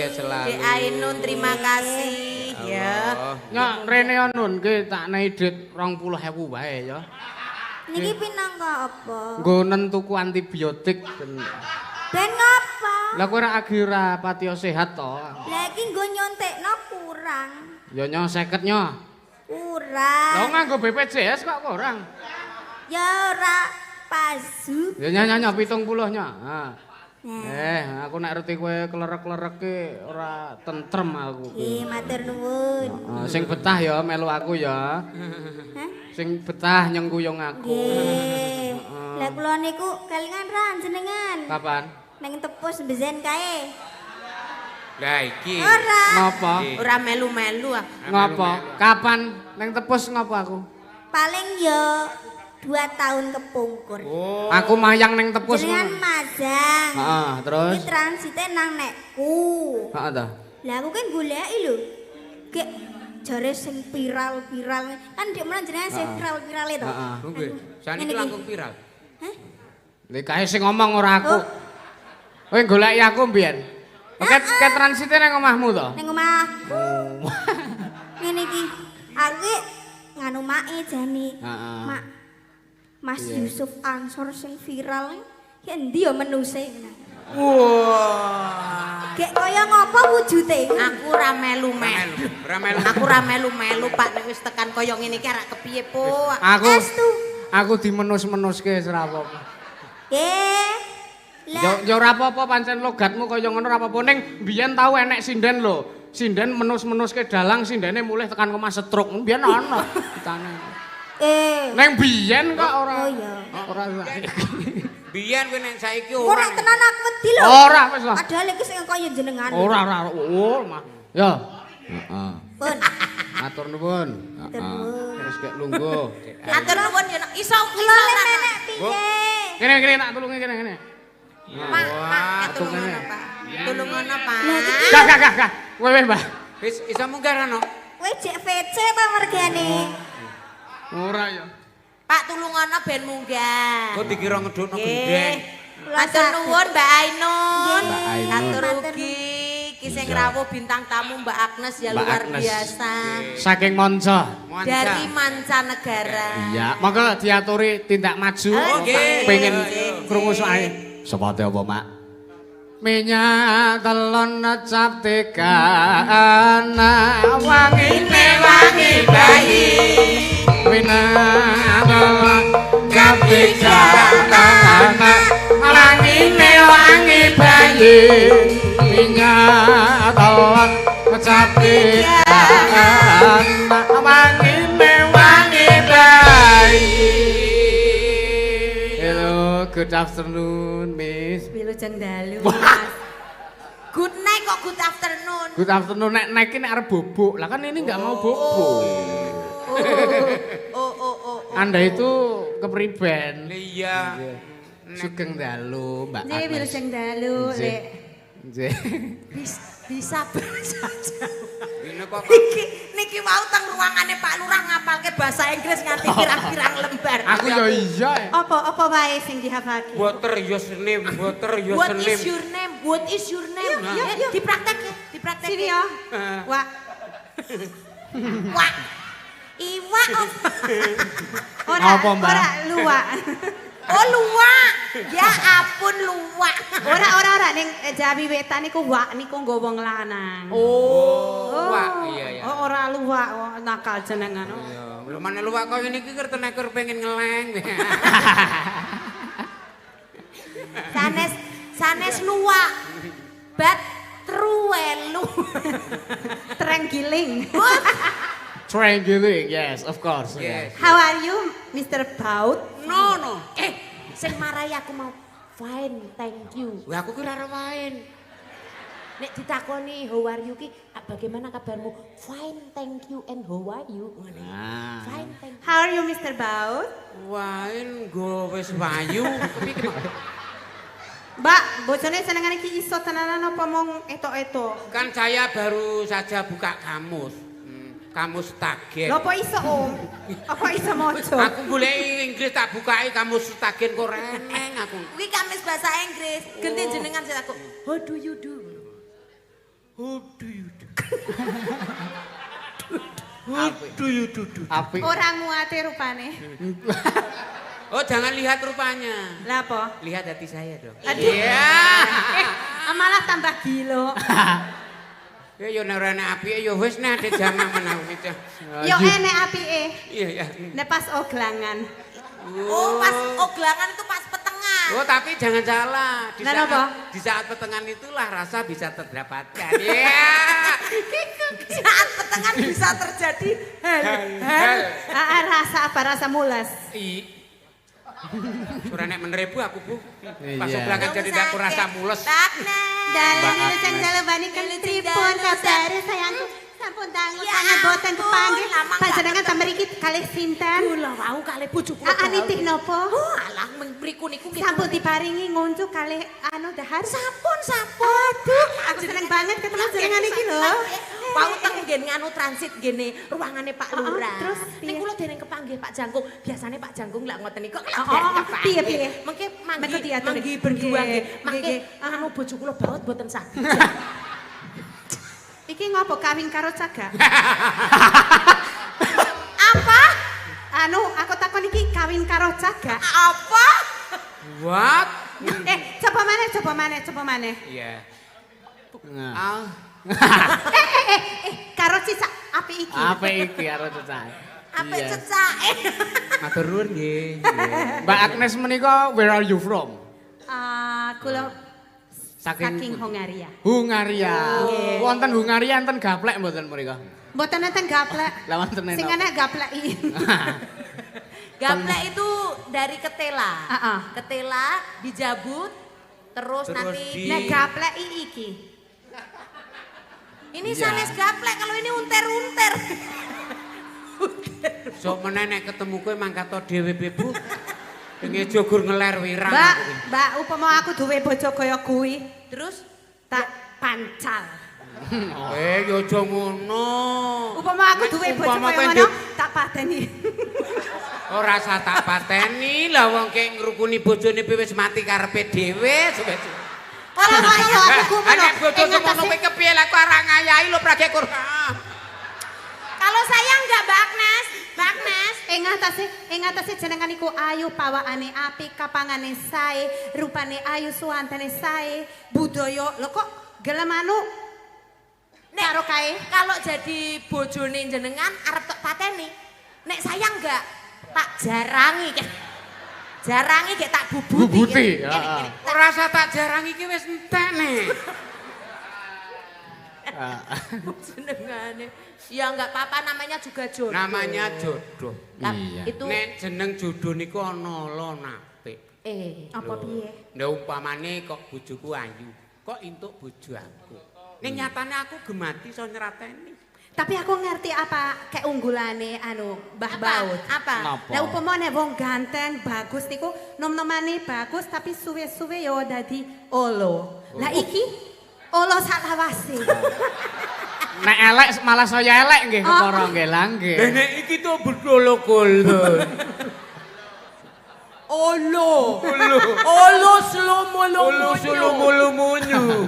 Sukses selalu. Dek Ainun terima kasih ya. Nyok rene Nun ki tak nei dhit 20.000 wae ya. Niki pinangka apa? Nggonen tuku antibiotik ben. Ben ngapa? Lah kowe ora agi ora patiya sehat to. Lah iki nggo nyontekno kurang. Ya nyo 50 nyo. Kurang. Lah nganggo BPJS kok kurang. Ya ora pazu. Ya nyo nyo 70 nyo. Ha. Aku nek reti kowe klerek-klerek ki ora tentrem aku. Nggih, matur nuwun. Heeh, sing betah ya melu aku ya. Hah? Sing betah nyengkuyung aku. Nggih. Lah kula niku kelingan ra jenengan. Kapan? Neng tepus bezen kae. Lah iki. Ora. Ngopo? Ora melu-melu ah. Ngopo? Kapan neng tepus ngopo aku? Paling yo 2 tahun kepungkur. Oh. Aku mayang neng tepus. Jenengan majang. Heeh, terus iki transite nang nekku. Heeh ta. Lah aku kan goleki lho. Gek jare sing viral-viral. Kan ndek menan jenengan sing viral-viral to. Heeh. Nggih. Saniki langkung viral. Hah? Lha kae sing ngomong ora aku. Kowe goleki aku mbiyen. Ket transite nang omahmu to? Nang omahku. Ngene iki. Aku nganu make jane. Mak Mas Yusuf Ansor sing viral ki endi ya menuse. Wah. Gek kaya ngopo wujude? Aku ora melu-melu. Ora melu. Aku ora melu-melu Pak nek wis tekan kaya ngene iki arek kepiye po. Aku Estu. Aku dimenus-menuske wis ora apa-apa. Nggih. Ya ya ora apa-apa pancen logatmu kaya ngono ora apa-apa ning biyen tau enek sinden lho. Sinden menus-menuske dalang sindene mulih tekan omah stroke. Biyen ana ditane. Neng biyen kok ora. Oh iya. Ora. Biyen kowe nek saiki ora. Ora tenan aku wedi lho. Ora wis lah. Padahal iki sing kaya jenengan. Ora ora. Oh, mah. Ya. Heeh. Pun. Matur nuwun. Heeh. Terus kek lungguh. Matur nuwun ya iso iso menek piye. Kene kene tak tulungi kene kene. Pak, Pak, tulungono Pak. Tulungono Pak. Gah gah gah gah. Kowe wis, Mbah. Wis iso munggah ra no? Kowe jek VC ta mergane? Ora ya. Pak tulungono ben munggah. Kok dikira ngedukno gendeng. Matur nuwun Mbak Ainun. Matur ugi iki sing rawuh bintang tamu Mbak Agnes ya luar biasa. Saking Monca. Dari mancanegara. Iya, monggo diaturi tindak maju. Pengen krungu soale. Sepate apa, Mak? Minyak telon cap tiga anak wangine wangi bayi. Minyak telon cap tiga anak wangine wangi bayi. Minyak telon cap tiga anak wangine wangi bayi. Hello, good afternoon, Miss. Wilujeng dalu, Mas. Good night kok good afternoon. Good afternoon nek nek iki nek arep bobok. Lah kan ini enggak mau bobok. Oh. Anda itu kepriben. Iya. Sugeng dalu, Mbak. Nggih, wilujeng dalu, Lek. Nggih. Bisa bahasa Jawa. Ini kok niki wau teng ruangane Pak Lurah ngapalke bahasa Inggris nganti pirang-pirang lembar. Aku ya iya. Apa wae sing dihafalke? Water your name, water your What name. is your name? What is your name? Iya, iya. Dipraktekke, dipraktekke. Sini ya. Wak. Wak. Iwak apa? Ora, Apa, Mbak? ora luwak. Oh, luwak. Ya ampun luwak. Ora ora ora ning Jawi Wetan niku wak niku nggo wong lanang. Oh, wak iya ya. Oh, ora luwak, oh, nakal jenengan. Iya, lho mane luwak kaya niki kerteneker pengen ngeleng. Sanes sanes luwak. Bat truwelu. Trenggiling. Triangulating, yes, of course. Yes. How are you, Mr. Baut? No no. Sing marai aku mau fine, thank you. Wah aku ki ora waen. Nek ditakoni how are you ki bagaimana kabarmu? Fine, thank you and how are you? Ngene. Nah. Fine, thank you. How are you, Mr. Baut? Waen go wis wayu. Kepiye? Mbak, bojone senengane iki iso tenanan apa mung etok-etok? Kan saya baru saja buka kamus. Kamus Tagen. Lho apa iso, Om? Apa iso maca? Aku goleki Inggris tak bukai kamus Tagen kok reneng aku. Kuwi kamus bahasa Inggris. Genti jenengan sing aku. How do you do? How do you do? How do you do? Apik. Ora nguate rupane. Oh, jangan lihat rupanya. Lah apa? Lihat hati saya dong. Aduh. Iya. Malah tambah gila. Ya yo nek ora enek apike ya wis nek ada jamak menawi itu. Yo enek apike. Iya ya. Nek pas oglangan. Oh, pas oglangan itu pas petengan. Oh, tapi jangan salah. Di saat petengan itulah rasa bisa terdapatkan. Iya. Saat petengan bisa terjadi hal. Rasa apa? Rasa mules. Iya. Ora nek menrebu aku, Bu. Pas oglangan jadi aku rasa mules. Dalan wilujeng dalu bani kentripun kabare sayangku. Sampun dangu sangat boten kepanggih. Panjenengan ta mriki kalih sinten? Kula wau kalih bojo kula. Nitih napa? Oh, alah mriku niku nggih. Sampun diparingi ngunjuk kalih anu dahar. Sampun, sampun. Aduh, aku seneng banget ketemu jenengan iki lho. Wau teng nggen nganu transit ngene ruangane Pak Lurah. Terus ning kula dereng kepanggih Pak Jangkung. Biasane Pak Jangkung lak ngoten niku. Piye piye? Mengke manggi berdua nggih. Mangke anu bojo kula baut mboten saged. Iki ngopo kawin karo cagak? Apa? Anu, aku takon iki kawin karo cagak. Apa? What? Coba maneh, coba maneh, coba maneh. Iya. Nah. Karo cicak apik iki. Apik iki karo cicak. Apik cicake. Matur nuwun nggih. Mbak Agnes menika where are you from? Kula saking Hungaria. Hungaria. Oh. Wonten Hungaria enten gaplek mboten mriko? Mboten enten gaplek. Lah wonten sing enek gapleki. Gaplek itu dari ketela. Ketela dijabut terus nanti nek gapleki iki. Ini sanes gaplek, kalau ini unter-unter. Sok meneh nek ketemu kowe mangkat dhewe Bu. Pengen jogur ngeler wirang. Mbak, Mbak, upama aku duwe bojo kaya kuwi, terus tak pancal. Yo aja ngono. Upama aku duwe bojo kaya ngono, tak pateni. Ora usah tak pateni, lah wong kek ngrukuni bojone wis mati karepe dhewe. Ora kaya aku ngono. Nek bojo ngono kuwi kepiye lah kok ora ngayahi lho prage kurang. Kalau saya enggak Mbak Agnes, Mbak Agnes. Ing atase jenengan iku ayu, pawakane apik, kapangane sae, rupane ayu, suwantene sae, budaya. Lho kok gelem anu nek karo kae? Kalau jadi bojone jenengan arep tok pateni. Nek saya enggak, tak jarangi. Jarangi gek tak bubuti. Bubuti, heeh. Ora usah tak jarangi iki wis entek nek. Jenengane. Ya enggak apa-apa, namanya juga jodoh. Namanya jodoh. Iya. Itu nek jeneng jodoh niku ana lon apik. Apa piye? Nah umpamane kok bojoku ayu, kok entuk bojo aku. Ning nyatane aku gemati iso nyrateni. Tapi aku ngerti apa keunggulane anu Mbah Baut. Apa? Lah upamane wong ganteng bagus niku nom-nomane bagus tapi suwe-suwe yo dadi olo. Lah iki olo saklawase. Nek elek malah saya elek nggih kepara nggih lah nggih. Lah nek iki to bedolo-golo. Olo. Olo. Olo slomolo. Olo slomolo munyu.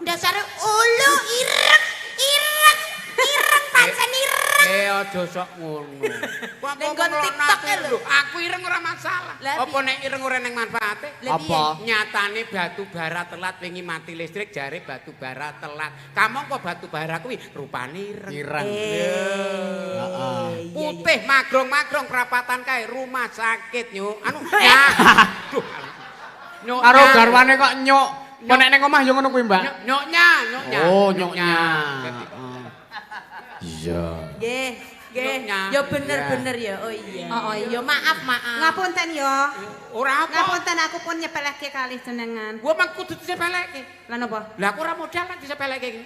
Dasare olo ireng ireng ireng pancen ireng. Aja sok ngono. Ning nggon TikTok lho. Aku ireng ora masalah. Apa nek ireng ora ning manfaate? Apa? Nyatane batu bara telat wingi mati listrik jare batu bara telat. Kamangka batu bara kuwi rupane ireng. Ireng. Heeh. Putih magrong-magrong prapatan kae rumah sakit nyuk. Anu. Duh. Nyuk. Karo garwane kok nyuk. Kok nek ning omah yo ngono kuwi, Mbak. Nyuknya, nyuknya. Oh, nyuknya. Iya. Nggih, nggih. Ya bener-bener ya. Oh iya. Oh iya, maaf, maaf. Ngapunten ya. Ora apa. Ngapunten aku pun nyepeleke kalih jenengan. Gua mang kudu disepeleke. Lah napa? Lah aku ora modal nek disepeleke iki.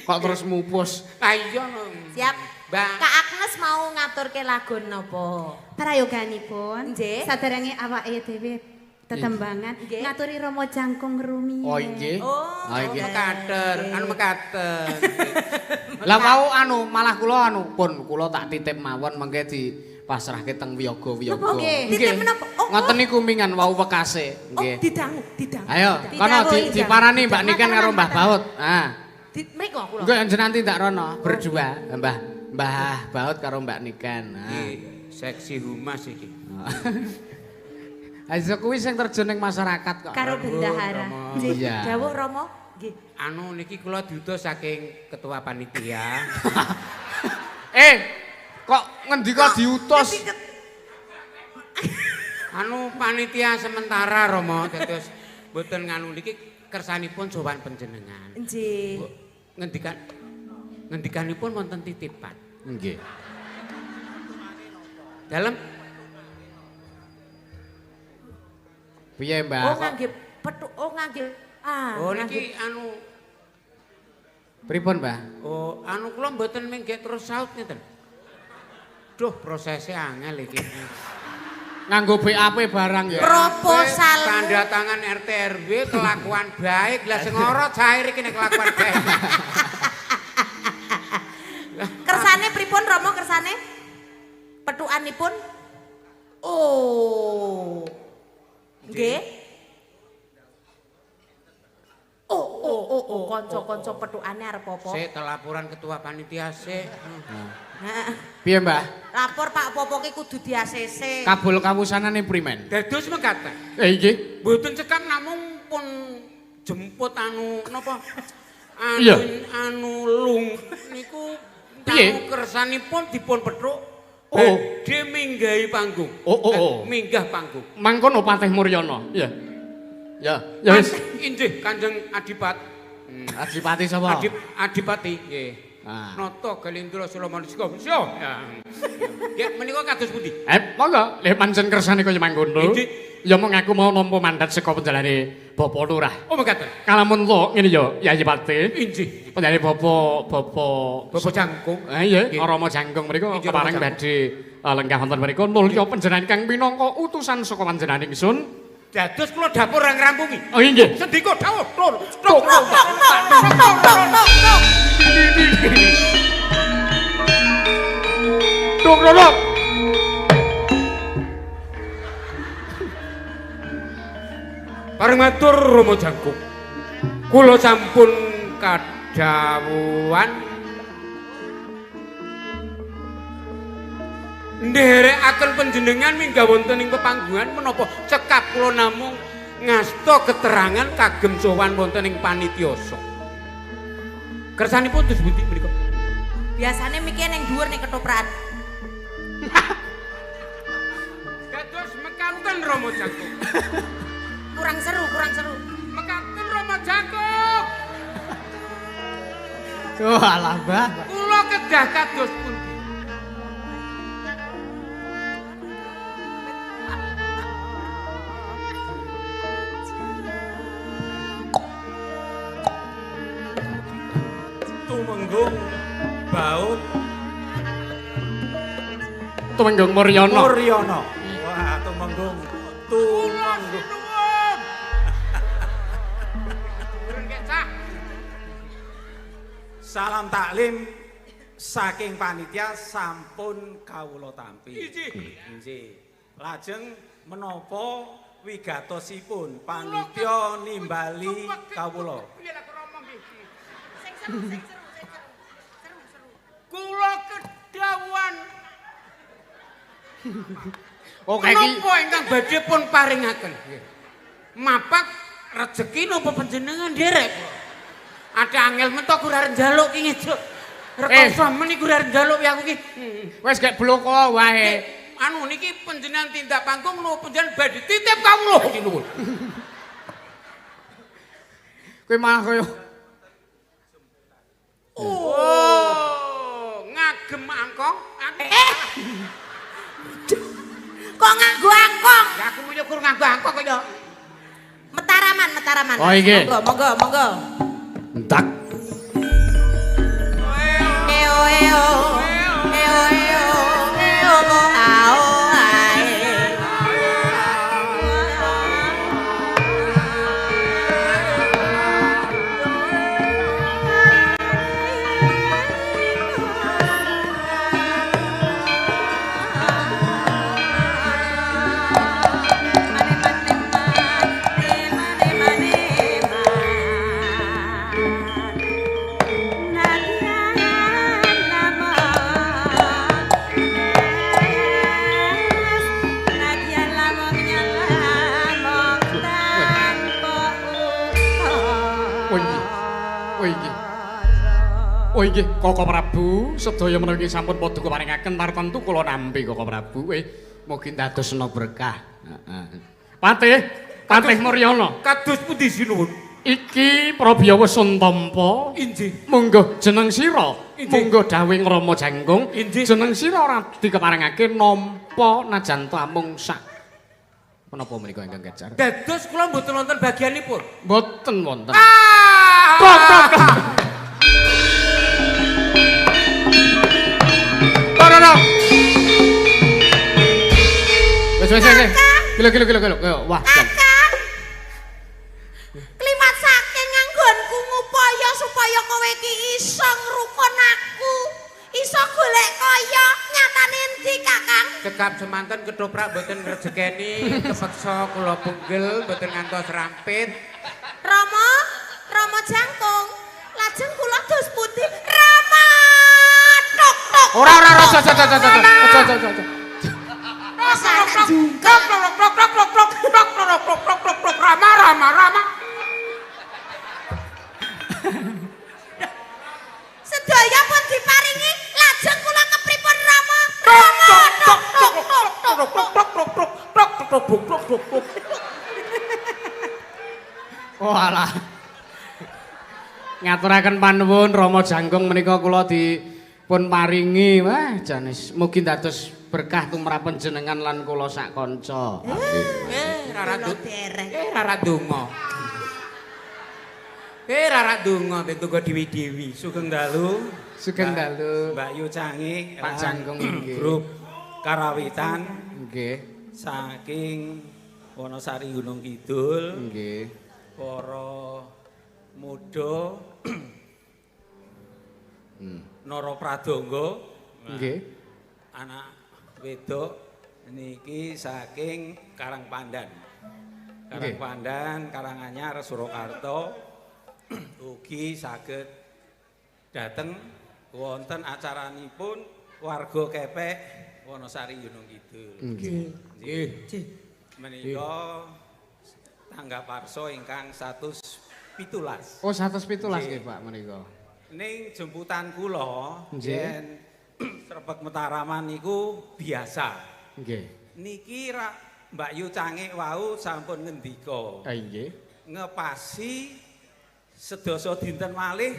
Kok terus mupus. Lah iya. Siap. Mbak. Kak Agnes mau ngaturke lagu napa? Prayoganipun. Saderenge awake dhewe tetembangan ngaturi Romo Jangkung rumiyin. Oh nggih. Oh, mekaten, anu mekaten. Lah wau anu malah kula anu pun kula tak titip mawon mengke dipasrahke teng wiyaga-wiyaga. Nggih. Titip menapa? Oh, Ngoten niku mingan wau wekase. Oh, Nggih. didangu, didangu. Ayo, kono diparani Mbak Niken karo Mbah Baut. Ah. Di mriko kula. Engko jenengan tindak rono berdua, Mbah Baut karo Mbak Niken. Ah. Iki seksi humas iki. Ayo kuwi sing terjun ning masyarakat kok. Karo bendahara. Nggih, Iya. dawuh Rama. Nggih. Anu niki kula diutus saking ketua panitia. Kok ngendika diutus? Anu panitia sementara Rama dados mboten nganu niki kersanipun sowan panjenengan. Nggih. Ngendikanipun wonten titipan. Nggih. Dalem Piye, Mbah? Oh ngangge petuk, oh ngangge ah. Oh niki anu pripun, Mbah? Oh, anu kula mboten minggih terus saut ngeten. Duh, prosesnya angel iki. Nganggo BAP barang ya. Proposal. Tanda tangan RT RW kelakuan baik. Lah sing ora cair iki nek kelakuan baik. Kersane pripun Rama kersane? Petukanipun? Oh. Nggih. Oh, kanca-kanca petukane arep apa? Sik laporan ketua panitia sik. Heeh. Piye, Mbah? Lapor Pak Popo ki kudu di ACC. Kabul kawusanane primen? Dados mekaten. Nggih. Mboten cekap namung pun jemput anu napa? Anu Iya. anu lung niku Piye? tamu kersanipun dipun petruk. Oh. Badhe minggahi panggung. Oh. Minggah panggung. Mangkono Patih Muryana. Iya. Ya, ya wis. Injih Kanjeng Adipat. Adipati sapa? Adipati nggih. Ah. Nata Galindra Sulamanisika. Ya. Nggih menika kados pundi? Monggo, lek pancen kersane kaya mangkono. Injih. Ya mung aku mau nampa mandat saka panjenengane Bapak Lurah. Oh mekaten. Kalamun to ngene ya, Yayi Patih. Injih. Panjenengane Bapak Bapak Jangkung. Iya, Nggih. Rama Jangkung mriku Injih, kepareng Rama badhe lenggah wonten mriku nulya panjenengan kang minangka utusan saka panjenengan ingsun. Dados kula dapur ora ngrampungi. Oh inggih. Sendika dawuh tok tok Tok tok tok tok tok tok tok. Tok tok. Pareng matur Rama Jangkung. Kula sampun kadhawuhan nderekaken panjenengan minggah wonten ing pepanggungan menapa cekap kula namung ngasta keterangan kagem sowan wonten ing panityasa. Kersanipun dos pundi menika? Biasane mikir ning dhuwur ning ketoprakan. Dados mekaten Rama Jangkung. Kurang seru, kurang seru. Mekaten Rama Jangkung. Oh alah, Mbah. Kula kedah kados pundi? Tumenggung Baut Tumenggung Muryana. Muryana. Wah, Tumenggung. Tumenggung. Salam taklim saking panitia sampun kawula tampi. Injih. Lajeng menapa wigatosipun panitia nimbali kawula? Sing seru, sing seru, sing seru. Seru, seru. Kula kedhawuhan. Oke iki Menapa ingkang badhe pun paringaken? Mapak rejeki napa panjenengan nderek? Ada angel mentok ora njaluk ki ngejuk. Rekoso men iku ora njaluk ya aku ki. Wis gek bloko wae. Anu niki panjenengan tindak panggung napa panjenengan badhe titip kawula sinuwun. Kowe malah koyo Oh, ngagem angkong. Kok nganggo angkong? Ya aku nyukur nganggo angkong kok ya. Metaraman, metaraman. Oh, iki. Monggo, monggo, monggo. Entak. Eo eo. Eo eo. Eo ao ae. Oh inggih. Oh inggih, Koko Prabu, sedaya menawi sampun padha keparingaken tartemtu kula nampi Koko Prabu. Mugi ndadosna berkah. Heeh. Patih, Patih Muryana. Kados pundi sinuwun? Iki Prabiyawa sun tampa. Inggih. Monggo jeneng sira. Inggih. Monggo dawuhing Rama Jangkung. Inggih. Jeneng sira ora dikeparengake nampa najan ta amung sak menapa menika ingkang kejar? Dados kula mboten wonten bagianipun. Mboten wonten. Ah! Tok tok tok. Tok tok. Wes wes wes. Kilo kilo kilo kilo. Wah. Kakang. Klimat saking nganggonku ngupaya supaya kowe iki iso ngrukun aku, iso golek kaya nyatane endi Kakang? Cekap semanten ketoprak mboten ngrejekeni, kepeksa kula punggel mboten ngantos rampit. Rama, Rama Jangkung, lajeng kula dos pundi? Rama! Tok tok. Ora ora ora aja aja aja aja aja aja aja. Jungkak. Tok tok tok tok tok tok tok tok tok tok tok Rama Rama Rama. Sedaya pun diparingi, lajeng kula kepripun Rama? Rama tok tok tok tok Tok tok tok tok tok tok tok tok tok tok. Oh alah. Ngaturaken panuwun Rama Jangkung menika kula dipun paringi. Wah, janis mugi dados berkah tumrap panjenengan lan kula sak kanca. Eh, rara Kula derek. Rara donga. Rara donga ben tunggu dewi-dewi. Sugeng dalu. Sugeng dalu. Mbak Yu Cangi, Pak Jangkung nggih. Grup Karawitan Nggih. saking Wonosari Gunung Kidul, Nggih. para muda Nara Pradangga, Nggih. anak wedok niki saking Karangpandan. Karangpandan, Karanganyar, Surakarta ugi saged dateng wonten acaranipun warga Kepek Wonosari Gunung Kidul. Nggih. Nggih. Menika tanggap warsa ingkang 117. Oh, 117 nggih Pak menika. Ning jemputan kula Nggih. yen srebeg Mataraman niku biasa. Nggih. Niki rak Mbak Yu Cangik wau sampun ngendika. Nggih. Ngepasi sedasa dinten malih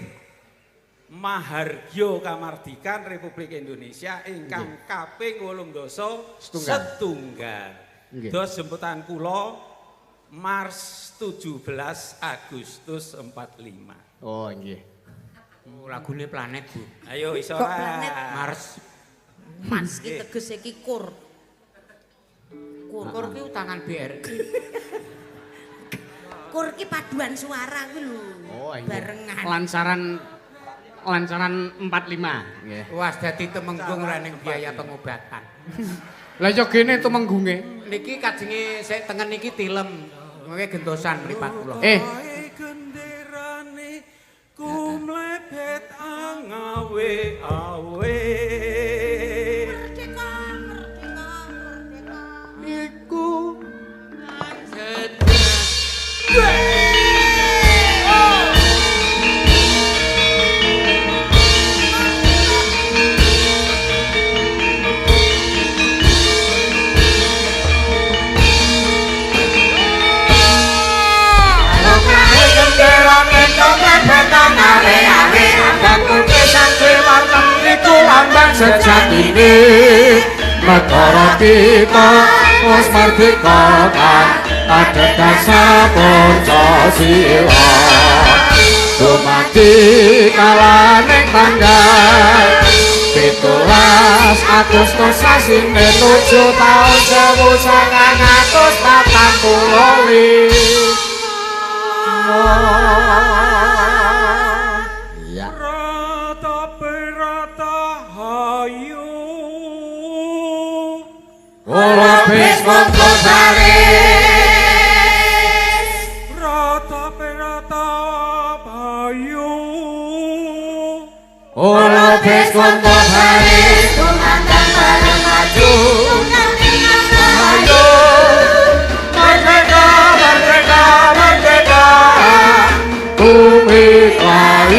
Mahargya Kamardikan Republik Indonesia ingkang kaping 80 Setunggal. setunggal. Nggih. Dos jemputan kula Mars 17 Agustus 45. Oh, nggih. Oh, lagune planet, Bu. Ayo iso Kok ra. planet? Mars. Mars ki tegese ki kur. Kur. Kur ki utangan BRI. Kur ki paduan suara kuwi lho. Oh, nggih. Barengan. Lancaran lancaran 45 nggih. Wah, dadi temenggung ora ning biaya pengobatan. Lah ya gene tumenggunge. Niki kajenge sik tengen niki tilem. Mengke gentosan mripat kula. Genderane kumlebet angawe awe. Merdeka, merdeka, merdeka. Iku sejatine negara kita wis merdeka kang adhedhasar Pancasila dumadi kalaning tanggal 17 Agustus sasine 7 taun 1945. Iya. Rata berata hayu. Ora wis mongko Rata berata hayu. Ora wis mongko baris Tumandang bareng maju. Ayo merdeka merdeka merdeka bumi kali.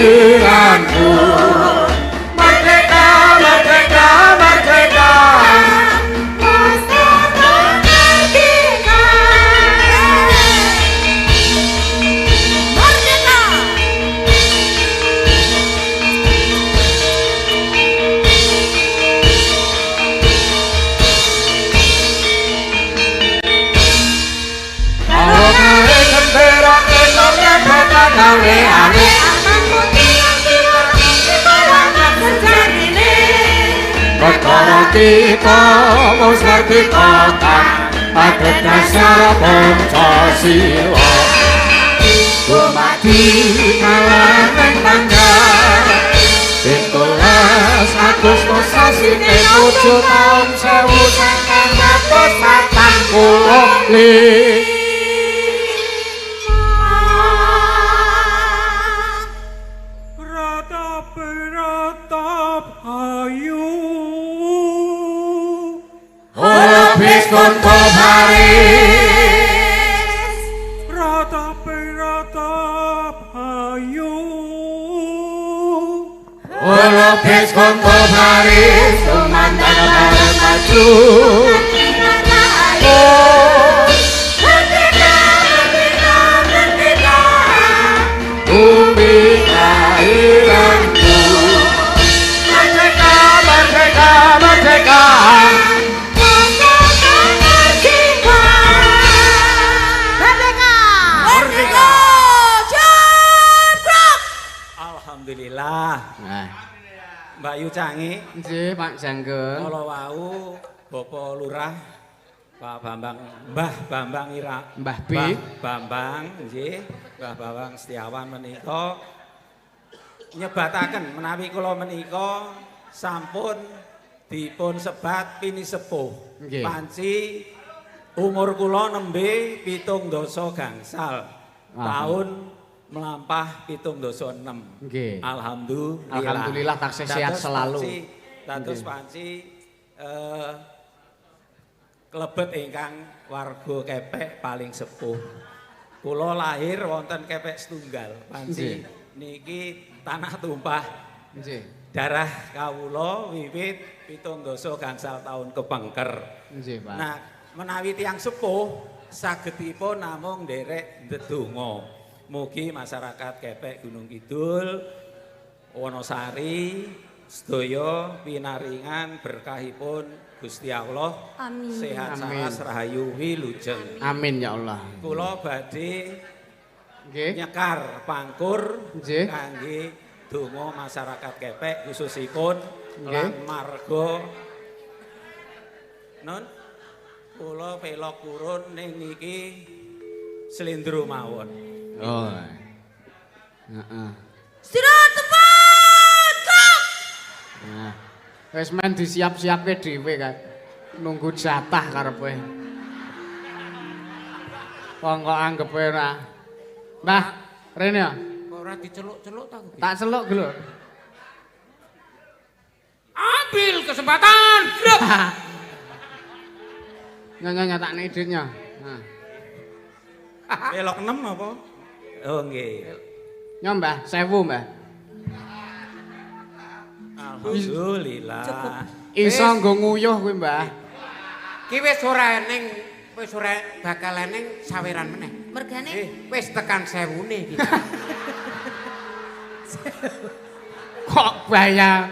Kita wis merdeka kang adhedhasar Pancasila. Dumadi kalaning tanggal 17 Agustus sasine 7 taun 1945. Ratap ayu Holopis konto baris Ratap ratap ayu Holopis konto baris Tumandang bareng maju. Merdeka, merdeka, merdeka. Bumi kelahiranku. Merdeka, merdeka, merdeka. Merdeka! Merdeka! Jump! Alhamdulillah. Nah, Mbak Yu Cangi, nggih Pak Janggeng. kala wau Bapak Lurah Pak Bambang, Mbah Bambang Ira, Mbah B. Mbah Bambang nggih, Mbah Bambang Setiawan menika nyebataken menawi kula menika sampun dipun sebat pinisepuh. Nggih. Panci umur kula nembe 70 gangsal. Tahun melampah 76. Nggih. Alhamdulillah. Alhamdulillah taksih sehat Dados selalu. Dados Nggih. panci klebet ingkang warga Kepek paling sepuh. Kula lahir wonten Kepek setunggal. Panci niki tanah tumpah Nggih. darah kawula wiwit 70 gangsal tahun kepengker. Nggih, Pak. Nah, menawi tiyang sepuh sagedipun namung nderek ndedonga. Mugi masyarakat Kepek Gunung Kidul, Wonosari sedaya pinaringan berkahipun Gusti Allah. Amin. Sehat Amin. saras rahayu wilujeng. Amin ya Allah. Kula badhe Nggih. nyekar pangkur Nggih. kangge donga masyarakat Kepek khususipun Nggih. lan marga Nun kula pelok purun ning niki slendro mawon. Oh. Heeh. Istirahat tempat. Gerak. Nah. Wis men disiap-siapke dhewe kae. Nunggu jatah karepe. Wong kok anggepe ora. Mbah, rene ya. Kok ora diceluk-celuk ta aku? Tak celuk lho. Ambil kesempatan. Grep. Nyonya nyatakne idenya. Nah. Pelok 6 apa? Oh nggih. Nyo Mbah, 1000 Mbah. Alhamdulillah. Iso nggo nguyuh kuwi Mbah. Ki wis ora eneng, wis ora bakal eneng saweran meneh. Mergane Wis tekan 1000-ne iki. Kok bayang.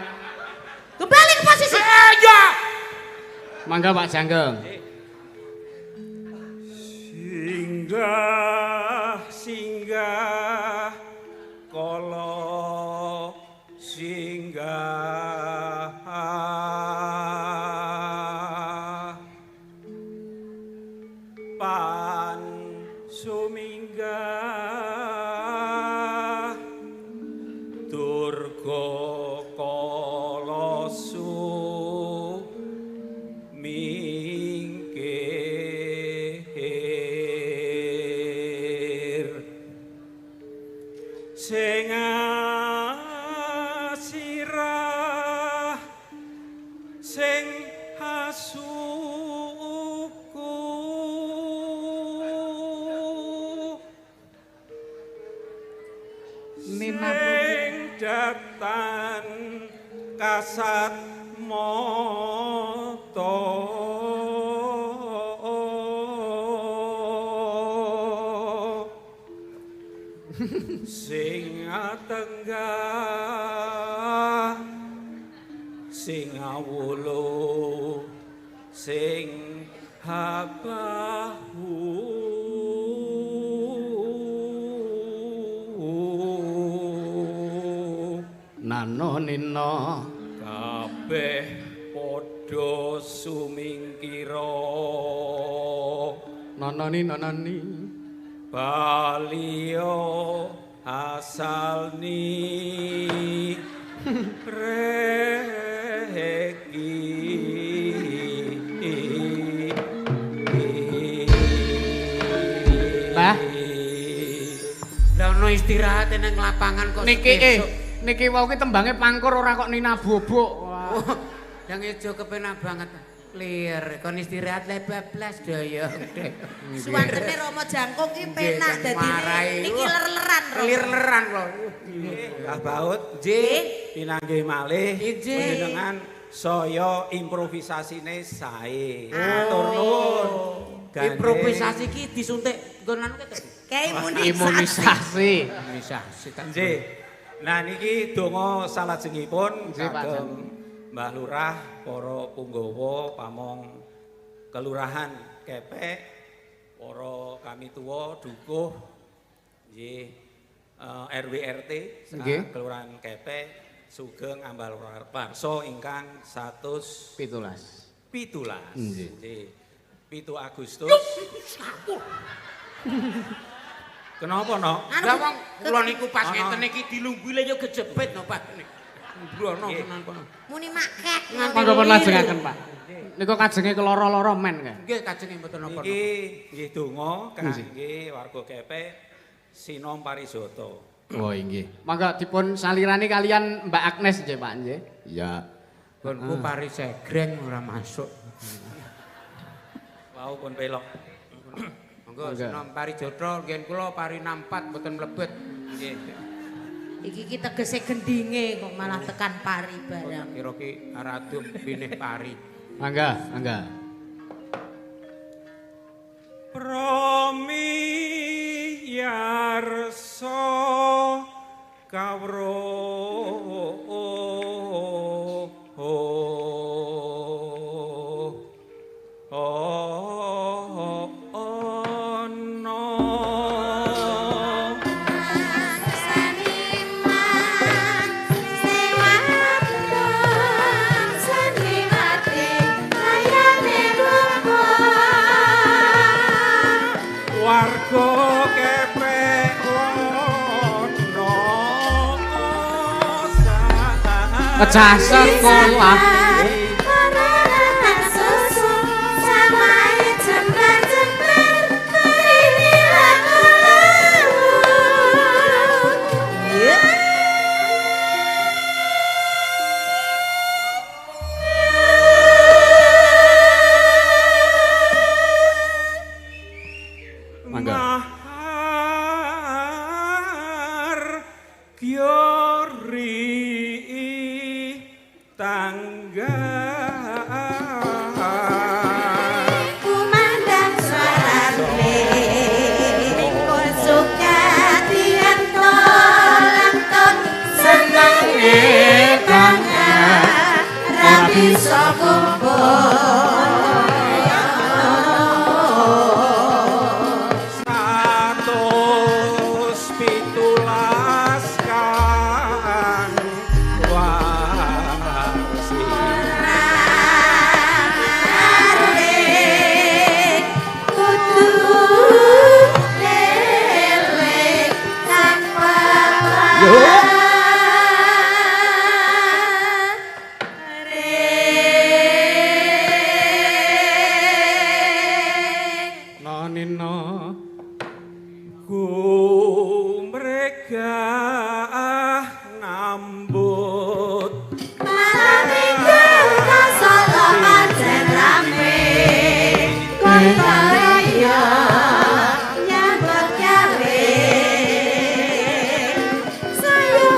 kembali ke posisi. Iya. Mangga Pak Janggeng. Singgah singgah kala singgah pan suminggah durga kala sumingkir sing asirah sing asuku sing datan kasat mata sing atenggah sing awulu sing habahu Nano nino kabeh padha Padha sumingkira Nononi nononi Balio asalni reki. Mbah. Lah ono istirahat nang lapangan kok niki niki wau ki tembange pangkur ora kok Nina Bobok. Oh, yang ijo kepenak banget. Lir, kon istirahat le bablas daya. Suwantene Rama Jangkung ki penak dadine niki ler-leran. Lir-leran kok. Mbah Baut, nggih, pinanggih malih panjenengan saya improvisasine sae. Matur nuwun. Improvisasi ki disuntik nggon anu ketok. Kayak imunisasi. Imunisasi. Nggih. Nah niki donga salajengipun kagem Mbah Lurah, para punggawa pamong kelurahan Kepek, para kamituwa dukuh nggih RW RT kelurahan Kepek sugeng ambal warsa ingkang 117. Nggih. 7 Agustus. Kenapa, Nok? Lah wong kula niku pas ngeten iki dilungguhi lha ya kejepit no Pak. Mbrono tenan kono. Muni makek. Monggo pun lajengaken, Pak. Niku kajenge keloro-loro men kae. Nggih, kajenge mboten napa-napa. Niki nggih donga kangge warga Kepek Sinom Parisota. Oh inggih. Monggo dipun salirani kalian Mbak Agnes nggih, Pak nggih. Iya. Gonku parisegreng ora masuk. Wau pun pelok. Monggo Sinom Parijata ngen kula pari 64 mboten mlebet. Nggih. Iki ki tegese gendinge kok malah tekan pari barang. Kira ki aradum pinih pari. Mangga, mangga. Promiyarsa kawruh Pecah sekolah. Mangga. Mahar gyori tangga kumandang suarane mingkul sukatian tolak senenge tangan ra bisa kumpul 117 kang warsi. Nonino Gumregah nambut Nyambut gawe. Saya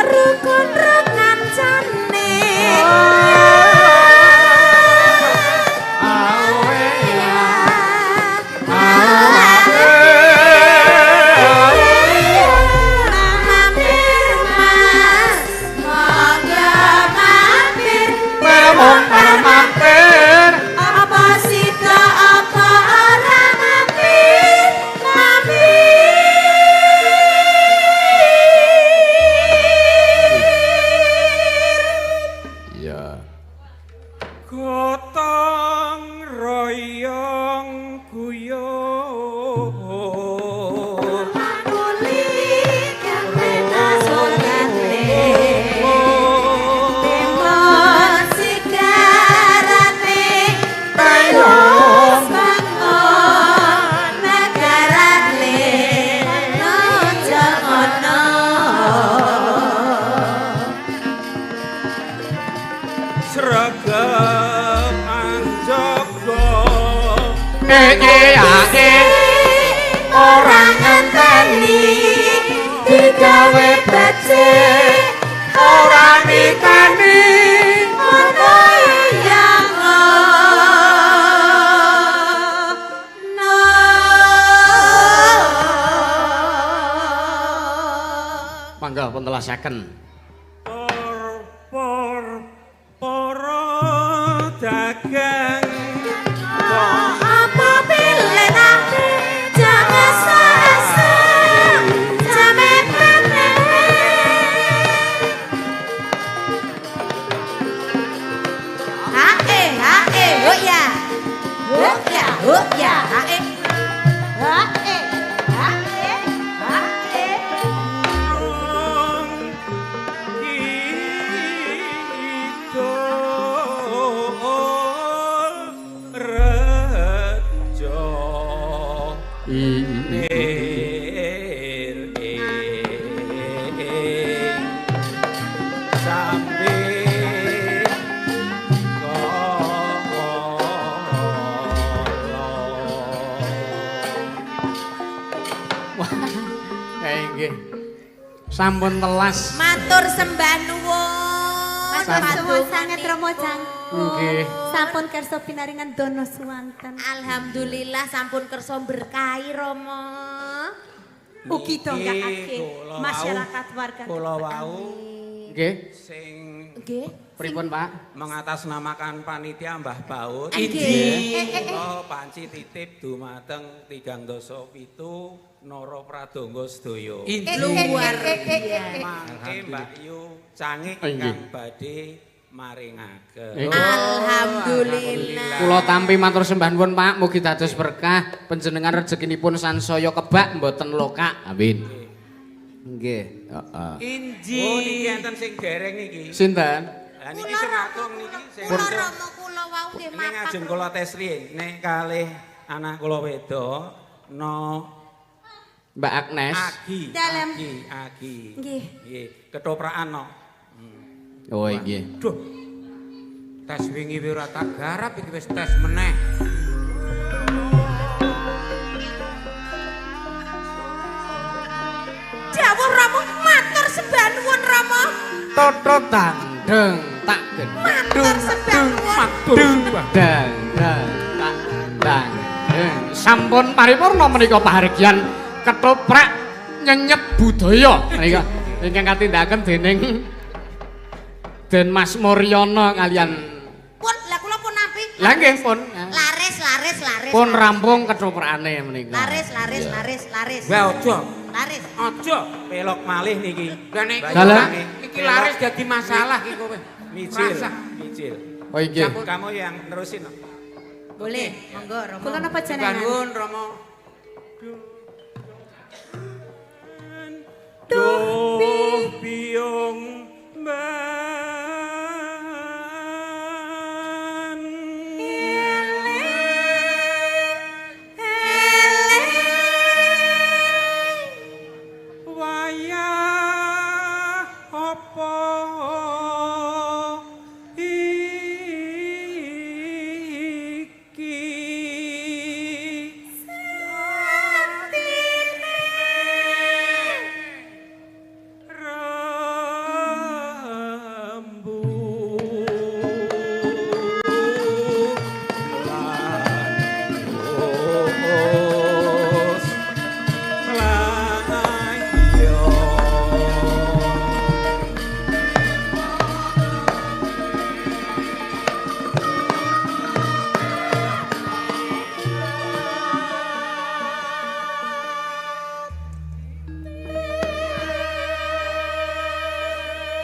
Sregep anjaga. Ora ngenteni digawe becik, ora niteni ana yang ngono. Mangga pentelasaken. Por para dagang Apa pilih jangan sasa jame pene. Hae hae ho ya. Ho ya ho ya hae. Hae hae hae. Kidul rejo nir ing sambi kala. Nggih. Sampun telas. Matur sembah nuwun. Matur suwun sanget Rama Jangkung. Nggih. Sampun kersa pinaringan dono suwanten. Alhamdulillah sampun kersa berkahi Rama. Ugi donggakake Kula wau- masyarakat warga. Kula wau Nggih. sing Nggih. Pripun, Pak? mengatasnamakan panitia Mbah Baut. Nggih. Kula panci titip dumateng 37 Nara Pradangga sedaya. Luar biasa. Mangke Mbak Yu cangik Nggih. ingkang badhe maringaken. Nggih. Alhamdulillah. Kula tampi matur sembah nuwun, Pak. Mugi dados berkah panjenengan rezekinipun sansaya kebak mboten lokak. Amin. Nggih, heeh. Inji. Oh niki enten sing dereng niki. Sinten? Lah niki sing agung niki sing Kula Rama kula wau nggih Ning mapak. ajeng kula tes riyin nek kalih anak kula wedok no Mbak Agnes. Agi. Dalem. Agi, Agi. Nggih. Nggih, ketoprakan no. Oh nggih. Duh. Tes wingi ora tak garap iki wis tes meneh. Dawuh Rama matur sembah nuwun Rama. Toto dandeng tak Matur sembah nuwun. Matur sembah. Dang dang tak dang. Deng. Sampun paripurna menika pahargyan ketoprak nyenyet budaya menika ingkang katindakaken dening Den Mas Muryono kalian. Pun lah kula pun nampi. Lah nggih pun. Laris laris laris. Pun rampung ketoprakane menika. Laris laris laris laris. Wah aja. Laris. Aja. Pelok malih niki. Lah nek iki Dalam. iki laris dadi masalah iki kowe. Mijil, Rasah. mijil. Oh nggih. Kamu yang nerusin. No. Boleh, monggo Rama. Kula napa jenengan? Nuwun Rama. Duh biyung ban. Wayah apa iki? Rembu lan wus layo.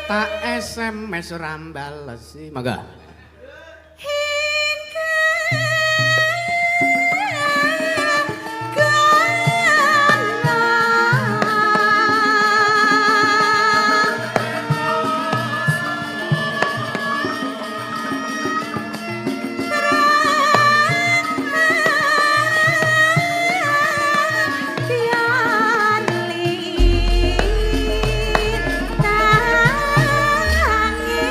Tak SMS ora mbalesi. Mangga. Tangi.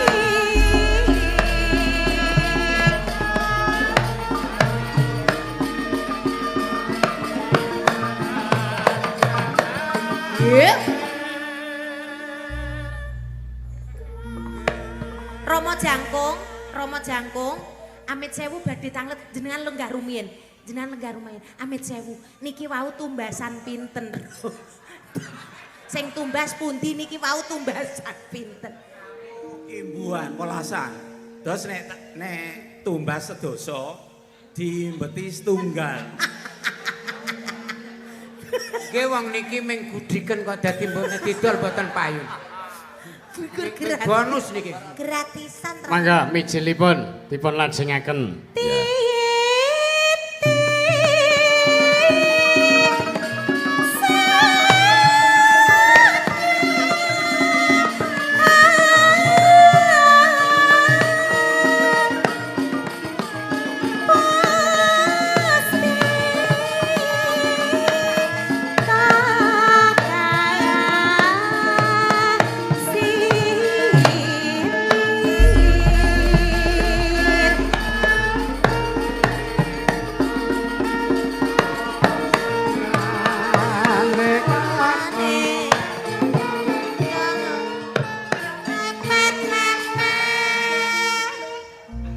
Romo Jangkung, Romo Jangkung, amit sewu badhe tanglet jenengan lenggah rumiyin. Jenengan lenggah rumiyin. Amit sewu niki wau tumbasan pinten. Sing tumbas pundi niki wau tumbasan pinten. Imbuhan polasan. Terus nek nek tumbas sedoso diimbeti setunggal. Nggih wong niki ming gudiken kok dadi mboten didol mboten payu. Gugur gratis. Bonus niki. Gratisan. Mangga mijilipun dipun lajengaken.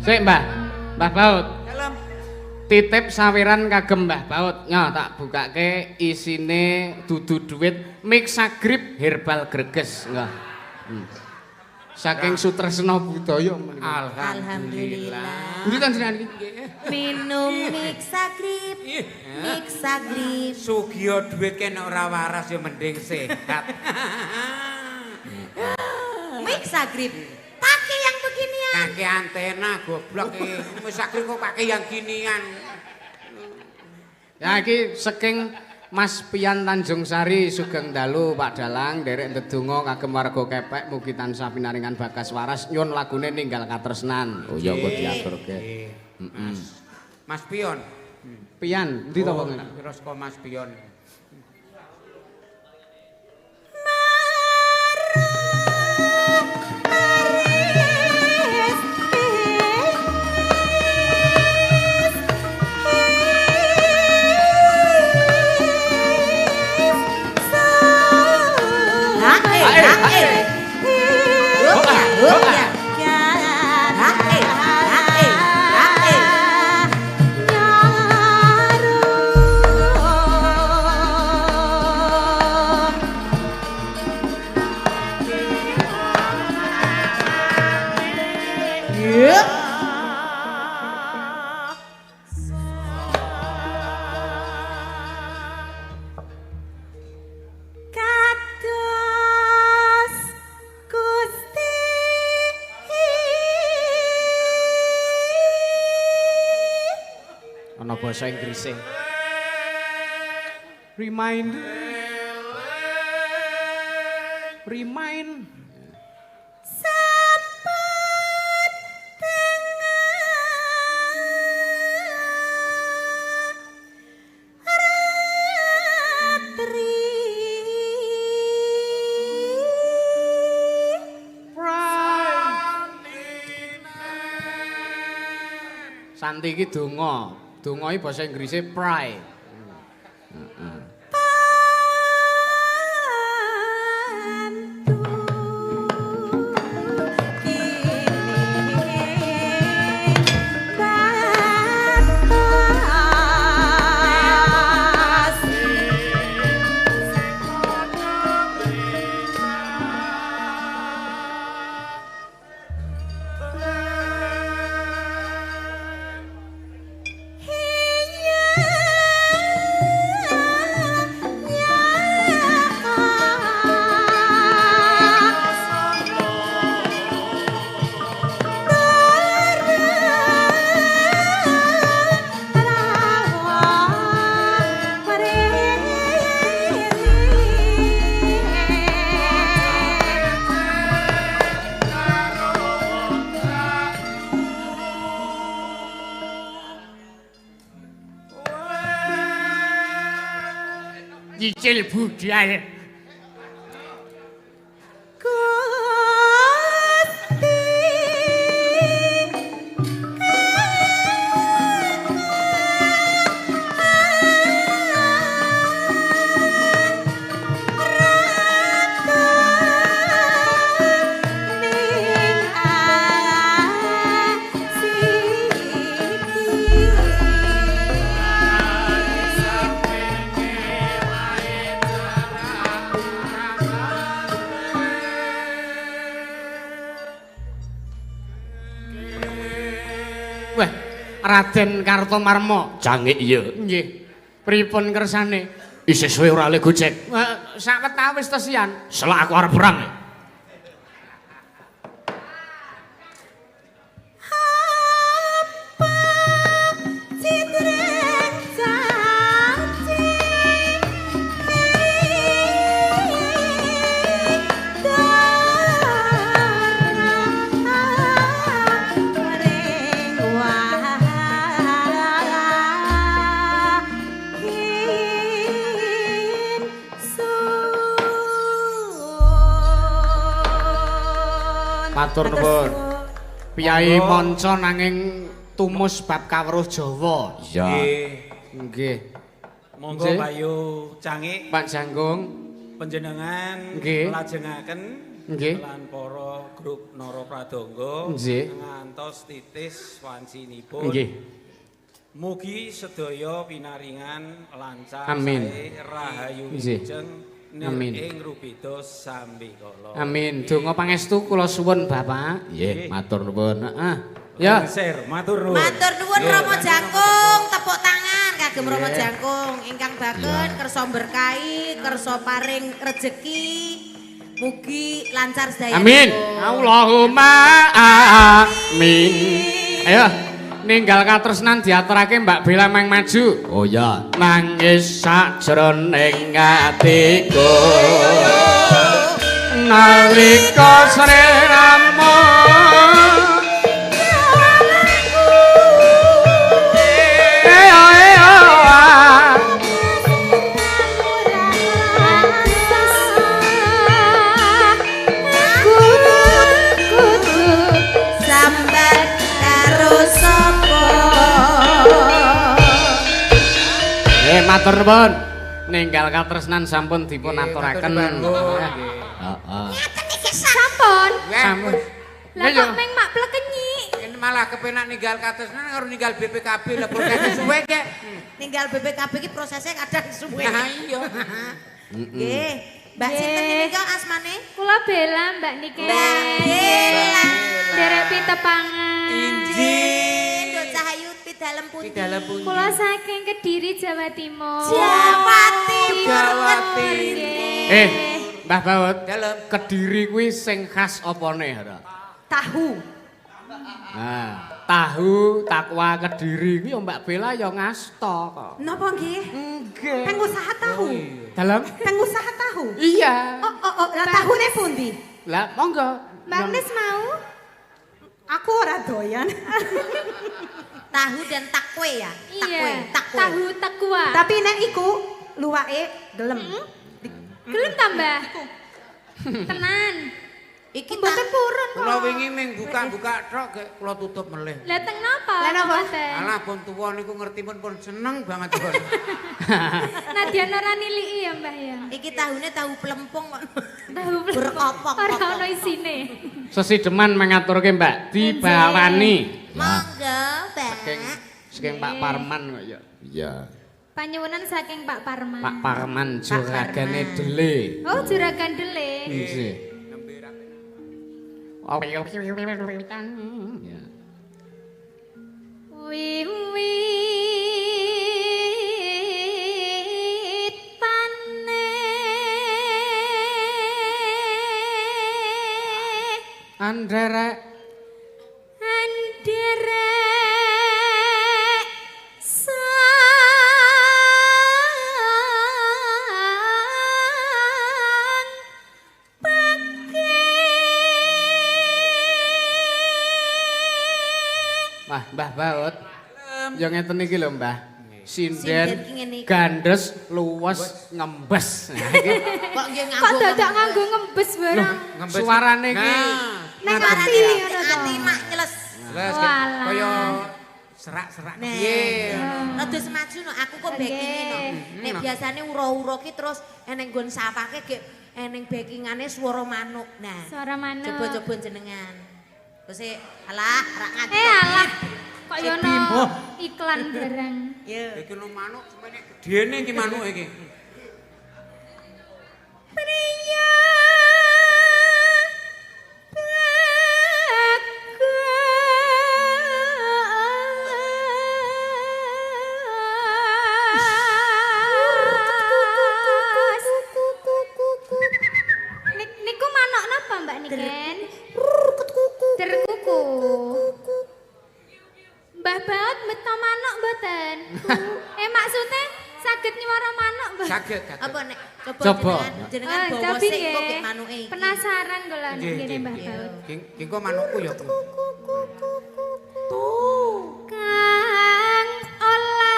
Sik, Mbah. Mbah Baut. Dalem. Titip sawiran kagem Mbah Baut. Nyo tak bukake isine dudu duit Mixagrip herbal greges. Nggih. Saking Sutresna Budaya menika. Alhamdulillah. Pundi ta jenengan iki? Minum Mixagrip. Mixagrip. Sugiya duit kene ora waras ya mending sehat. Mixagrip. Pakai yang beginian. Pakai antena goblok iki. Mixagrip kok pakai yang ginian. Ya iki saking Mas Pian Tanjung Sari sugeng dalu Pak Dalang nderek ndedonga kagem warga Kepek mugi tansah pinaringan bagas waras nyuwun lagune ninggal katresnan. Oh iya kok diaturke. Heeh. Mas Pion. Pian endi to wong? Tak kira saka Mas Pion. Ana basa Inggrise. Remind. Remind. Sampun tengah ratri. Santi iki donga. Donga iki basa Inggrise pray. Heeh. Nyicil budal. Gusti ning Wah, Raden Kartomarma. Cangik iya. Nggih. Pripun kersane? Isih suwe ora le gojek. Sawetawis tesian. Selak aku arep perang. Matur nuwun. Piyai manca nanging tumus bab kawruh Jawa. Iya. Nggih. Monggo Bayu Cangik. Pak Jangkung panjenengan lajengaken lan para grup Nara Pradangga ngantos titis wancinipun. Nggih. Mugi sedaya pinaringan lancar sae rahayu wilujeng. Amin. Ing rubeda sambikala. Amin. Donga pangestu kula suwun Bapak. Nggih, matur nuwun. Heeh. Ya. Matur nuwun. Matur nuwun Rama Jangkung, tepuk tangan kagem Rama Jangkung ingkang baken kersa berkahi, kersa paring rejeki. Mugi lancar sedaya. Amin. Allahumma amin. Ayo ninggal katresnan diaturake Mbak Bella mang maju. Oh ya. Nangis sajroning atiku nalika sliramu matur nuwun. Ninggal katresnan sampun dipun aturaken. Heeh. Sampun. Sampun. Lah kok meng mak plekenyi. Ini malah kepenak ninggal katresnan karo ninggal BPKB lah prosesnya suwe kek. Ninggal BPKB iki prosesnya kadang suwe. Nah iya. Nggih. Mbak sinten menika asmane? Kula Bella Mbak Nike. Mbak Bella. Derek pitepangan. Injih. Dalem pundi? Kula saking Kediri Jawa Timur. Jawa Timur. Jawa Timur. Mbah Baut, dalem Kediri kuwi sing khas opone, ha? Tahu. Nah, tahu takwa Kediri kuwi ya Mbak Bella ya ngasta kok. Napa nggih? Nggih. Pengusaha tahu. Oh, iya. Dalem? Pengusaha tahu. Iya. Oh, lah tahune pundi? Lah, monggo. Mbak Nis mau? Aku ora doyan. Tahu dan takwe ya? Iya, Takwe, takwe. Tahu takwa. Tapi nek iku luwake gelem. Gelem tambah. Tenan. Iki mboten purun kok. Kula wingi ming buka-buka tok kula tutup melih. Lah teng napa? Lah napa? Alah pun tuwa niku ngerti pun seneng banget pun. Nadyan ora niliki ya, Mbah ya. Iki tahune tahu plempong kok. Tahu plempong. Berkopok. Ora ono isine. Sesideman mengaturke Mbak dibawani. Monggo, Mbak. Saking Pak Parman kok ya. Iya. Panyuwunan saking Pak Parman. Pak Parman juragane dele. Oh, juragan dele. Nggih. Ya. Wiwit pane anderek anderek sang pake. Wah, Mbah Baut. Ya ngeten iki lho, Mbah. Sinden gandes luwes ngembes. Nah, iki kok nggih nganggo. Kok dadak nganggo ngembes barang. Suarane iki nang ati ngono to. Ati mak nyles. Nyles kaya serak-serak piye. Rada semaju no, aku kok backinge no. Nek biasane ura-ura ki terus eneng nggon sawahke gek eneng backingane suara manuk. Nah, suara manuk. Coba-coba jenengan. Terus alah rak nganti. Alah. Kok yo ono iklan barang. Iya. Iki no manuk semene gedene iki manuke iki. Priya bagus. Derkuku. Mbah Baut beto manuk mboten? Maksudnya saged nyuwara manuk mboten? Saged. Apa nek coba jenengan bawa sik kok gek manuke iki. Penasaran kula ngene Mbah Baut. Ki kok manukku ya. Kang olah.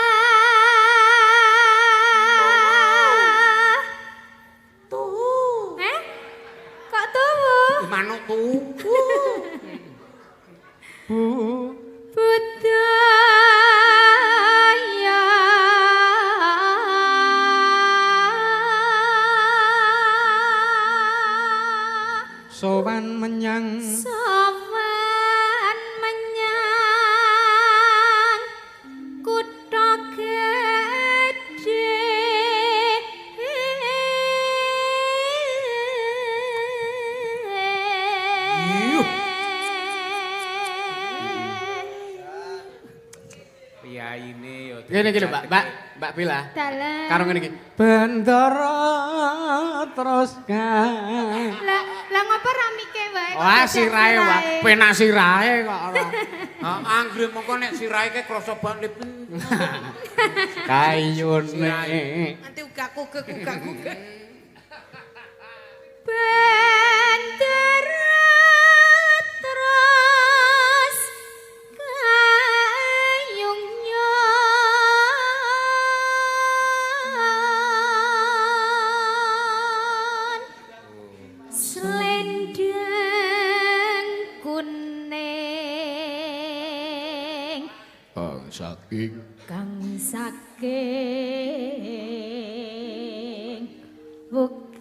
Tuh. Kok tuh? Manuk tuh. Bu. Budaya. Sowan menyang. Sowan menyang kutha gedhe. Ngene iki lho Mbak, Mbak Bila. Dalam. Karo ngene iki. Bendara terus kan. Lah, lah ngopo ramike wae? Wah, sirahe wae. Penak sirahe kok ora. Ha, anggere mongko nek sirahe ke krasa banget. Kayune. Nanti uga kugek uga kugek. Bendara terus kayung nyon selendang kuning kang saking wukir.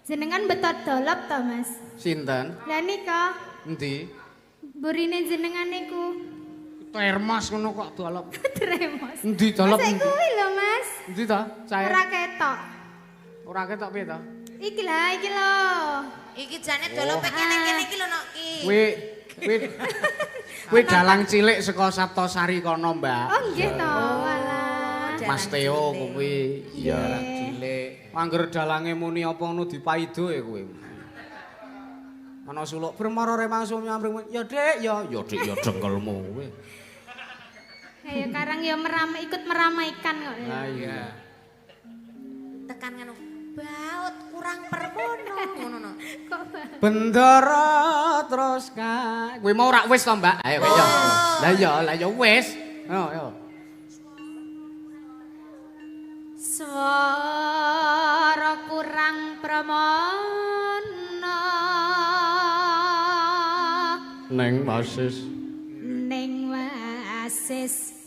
Jenengan betot dolop to, Mas? Sinten? Lah nika. Endi? Burine jenengan niku. Termos ngono kok dolop. Termos. Endi dolop? Sik kuwi lho, Mas. Endi to? Cair. Ora ketok. Ora ketok piye to? Iki lah, iki lho. Iki jane dolope kene-kene iki lho nok ki. Kuwi dalang cilik saka Saptosari kono, Mbak. Oh nggih to, walah. Mas Teo kuwi. Iya, dalang cilik. Angger dalange muni apa ngono dipaido ya kuwi. Ana suluk permara remangsa nyamring. Ya Dik, ya, ya Dik, ya dengkelmu kuwi. Ayo karang ya ikut meramaikan kok. Lah iya. Tekan ngono. Baut kurang permono ngono no. Kok Bendara terus kae. Kuwi mau ora wis to, Mbak? Ayo ya. Lah iya, lah ya wis. Yo yo. Swara kurang pramono neng wasis. Neng wasis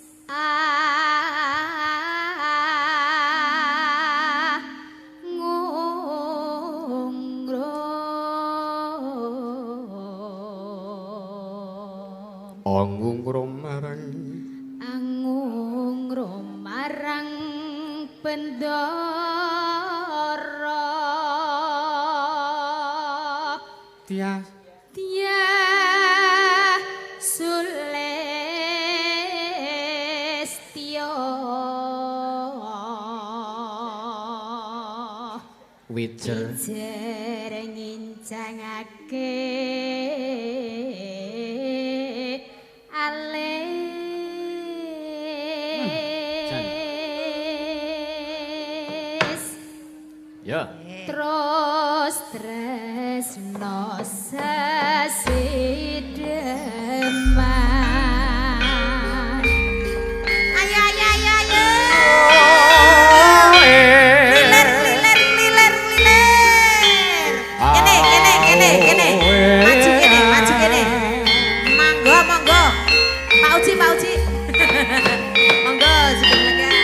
Angungrum marang angungrum marang bendara Tia Tia Sulestya Wijer Wijer ngincangake alis. Ya. Terus tresno sesideman. Ayo ayo ayo ayo. Liler liler liler liler. Kene kene kene kene. Maju kene, maju kene. Monggo monggo. Pak Uji, Pak Uji. Monggo sugeng lenggah.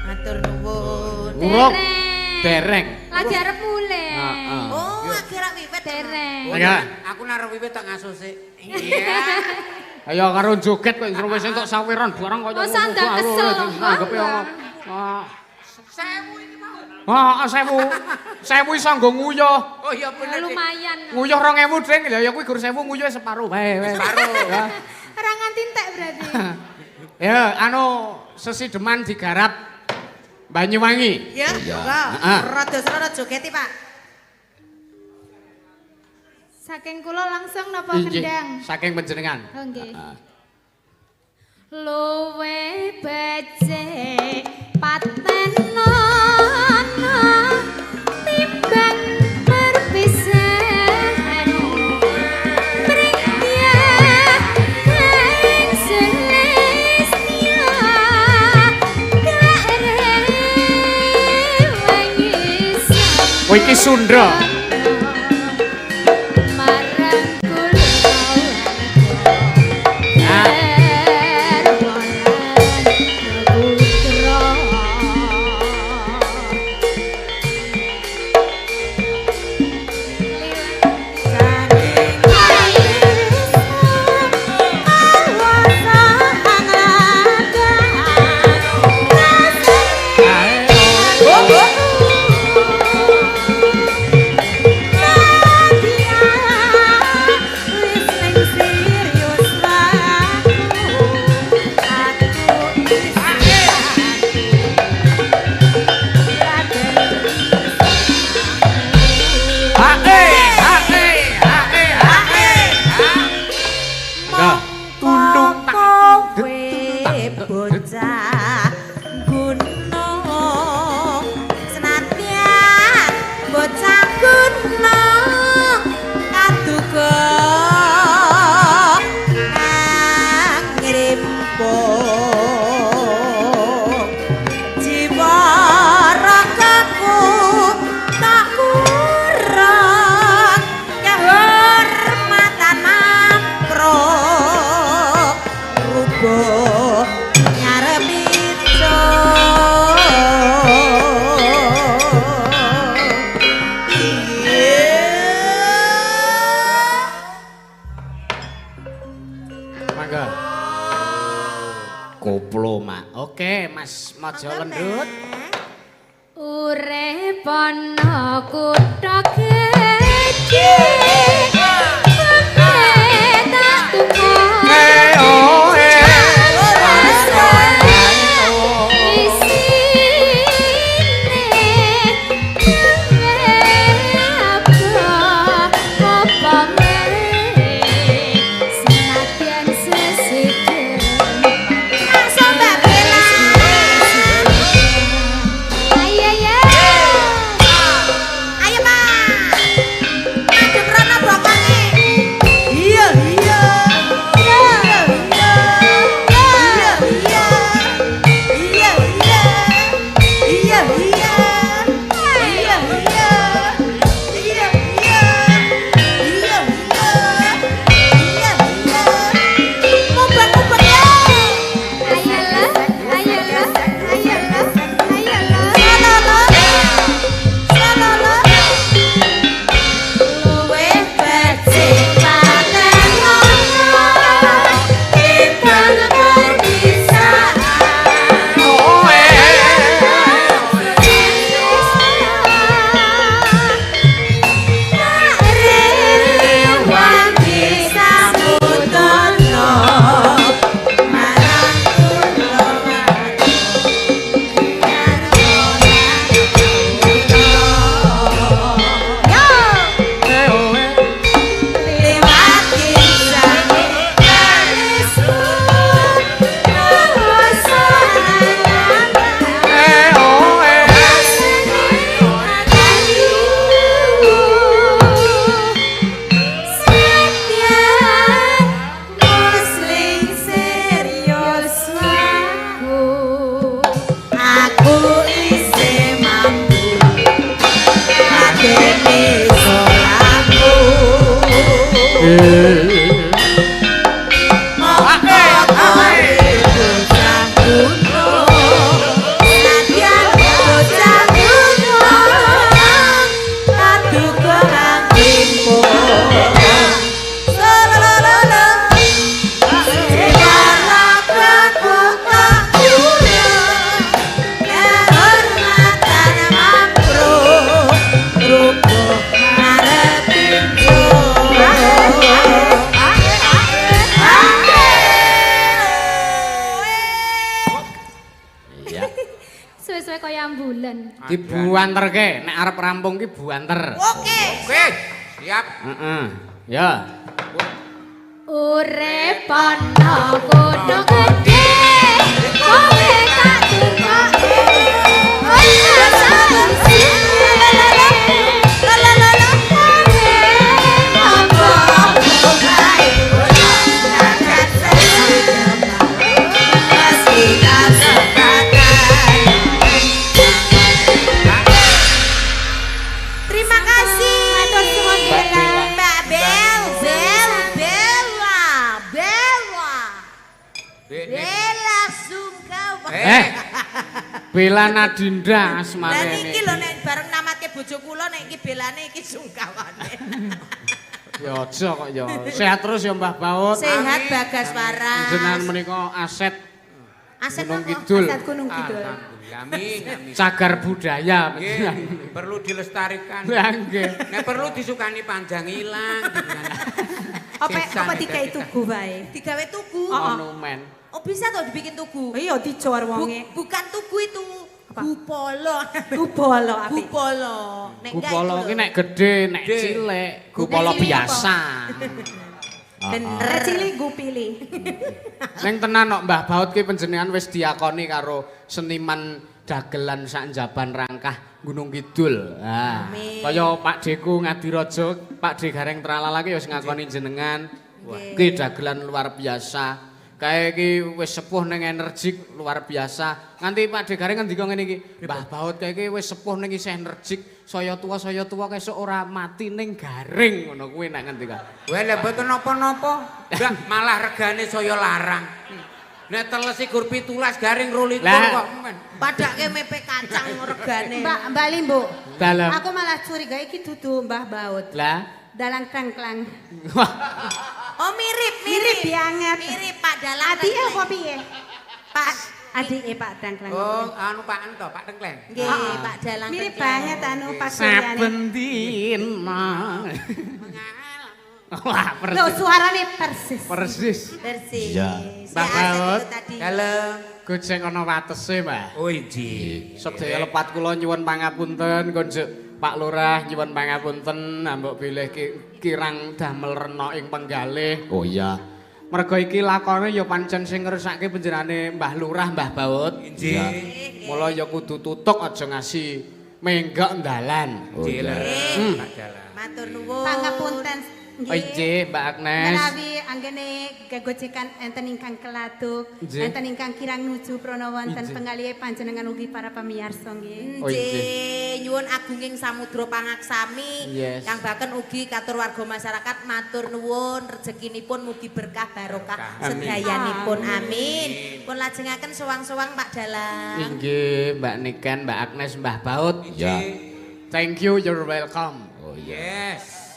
Matur nuwun. Urung dereng. Lagi arep mulih. Heeh. Oh, akhir wiwit. Dereng. Ayo. Aku naruh wiwit tak ngasuh sik. Iya. Ayo karo joget kok wis entuk sawiran barang kaya Oh, sandal kesel. Anggepe wong. Ah. 1000 iki mau. Heeh, 1000. 1000 iso nggo nguyuh. Oh iya bener. Lumayan. Nguyuh 2000, Ding. Lah ya kuwi gur 1000 nguyuh separo wae. Separo. Ora nganti entek berarti. Ya, anu sesideman digarap Banyuwangi. Ya, monggo. Heeh. Rada srana jogeti, Pak. Saking kula langsung napa kendang? Saking panjenengan. Oh, nggih. Heeh. Luwe becik patenono timbang perpisahan pringya kang selestia gak rewangi. Oh iki Sunda. Marang kula Hae, hae, hae, hae. Nah, tulung tak Kowe bocah gunung senadyan bocah gunung kaduga kang ngrimpung jiwa ragaku tak kurang kehormatan amprok rubuh nyarepi. Mangga. Koplo, Mak. Oke, Mas Maja Lendut. Urip ana kutha gedhe tak tuku Eh, oh, eh. Isine apa apa senadyan sesidhem. Langsung Mbak Bella. Ayo ya. Ayo Pak. Madhep rono bokonge. Iya iya. Iya iya. Iya iya. Iya iya. Iya iya. Iya iya. Iya iya. Iya iya. Iya iya. Mubeng-mubeng ya. Ayolah, ayolah, ayolah, ayolah. Salolo. Salolo. Luwih becik patenono timbang perpisahan. Oh, eh. Rewangi samudana marang kula. Yo Eh, oh, eh. liwat kisah garisku. Eh, oh, eh. Aku isih mampu ngladeni salahku. Monggo kowe bocah gunung, senadyan bocah gunung, kaduga kang ngrimpung. Salololo. Jiwa ragaku tak kurang kehormatan. Dibuanterke, nek arep rampung ki buanter. Oke. Oke, siap. Heeh. Ya. Urip ana gunung gedhe, kowe tak tukoke. Ora sangsine. La la la la. Apa Terima kasih. Matur suwun Bella. Mbak Bel, Bel, Bella, Bella. Bella Sungkawa. Bella Nadinda Lah asmane. niki lho nek bareng namatke bojo kula nek iki belane iki sungkawane. Ya aja kok ya. Sehat terus ya Mbah Baut. Sehat Bagas waras. Jenengan menika aset Aset Gunung apa? Kidul. Aset Gunung Kidul. Alhamdulillah. Amin, amin. Cagar budaya Nggih, panjenengan. perlu dilestarikan. Lah nggih. Nek perlu disukani panjang ilang. Apa dikai tugu wae? Digawe tugu. Monumen. Oh bisa toh dibikin tugu? Iya dicor wonge. Bukan tugu itu. Apa? Gupolo. Gupolo apik. Gupolo. Nek enggak Gupolo itu ki lho. nek gedhe, nek Gedhe. cilik, gupolo Nek cilik biasa. Bener. Nek cilik gupili. Ning tenan kok Mbah Baut ki panjenengan wis diakoni karo seniman dagelan sak njaban rangkah Gunung Kidul. Ha. Amin. Kaya Pak Deku Ngadiraja, Pak De Gareng Tralala ki ya wis ngakoni jenengan. Ki dagelan luar biasa. Kae iki wis sepuh ning energik luar biasa. Nganti Pak De Gareng ngendika ngene iki, Mbah Baut kae iki wis sepuh ning isih energik, saya tua kesuk ora mati ning garing ngono kuwi nek ngendika. Wah, lha mboten napa-napa. Mbak, malah regane saya larang. Nek teles gur 17 garing 22 Lah. kok. Padake mepe kacang regane. Mbak Mbak Limbo. Dalem. Aku malah curiga iki dudu Mbah Baut. Lah. Dalang tengklang. Wah. Oh mirip, mirip. Mirip banget. Mirip Pak Dalang. Adike Tengkleng. apa piye? Pak Adike Pak Tengkleng. Oh, anu Pak Ento, Pak Tengkleng. Nggih, Pak Dalang. Mirip Tengkleng. banget anu Pak Suryane. Saben dina. Wah, Loh persis. suarane persis. Persis. Persis. Iya. Mbah Si Aset Baut. itu tadi. Dalem. Gojek ana watese, Mbah. Oh, injih. Sedaya lepat kula nyuwun pangapunten konjuk Pak Lurah nyuwun pangapunten ambok bilih kirang damel rena ing penggalih. Oh iya. Merga iki lakone ya pancen sing ngersake panjenengane Mbah Lurah Mbah Baut. Injih. Mula ya kudu tutuk aja ngasi menggok dalan. Oh Injih, iya. leres, Pak Dalang. Matur nuwun. Pangapunten. Oh injih Mbak Agnes. Menawi anggene gegojekan enten ingkang keladuk, Nggih. enten ingkang kirang nuju prana wonten Nggih. penggalihe panjenengan ugi para pamiyarsa nggih. Oh, Nggih, nyuwun agunging samudra pangaksami. Yes. Kang baken ugi katur warga masyarakat matur nuwun rezekinipun mugi berkah barokah Amin. sedayanipun. Amin. Pun lajengaken sowang-sowang Pak Dalang. Inggih Mbak Niken, Mbak Agnes, Mbah Baut. Iya. Thank you, you're welcome. Oh iya. Yes.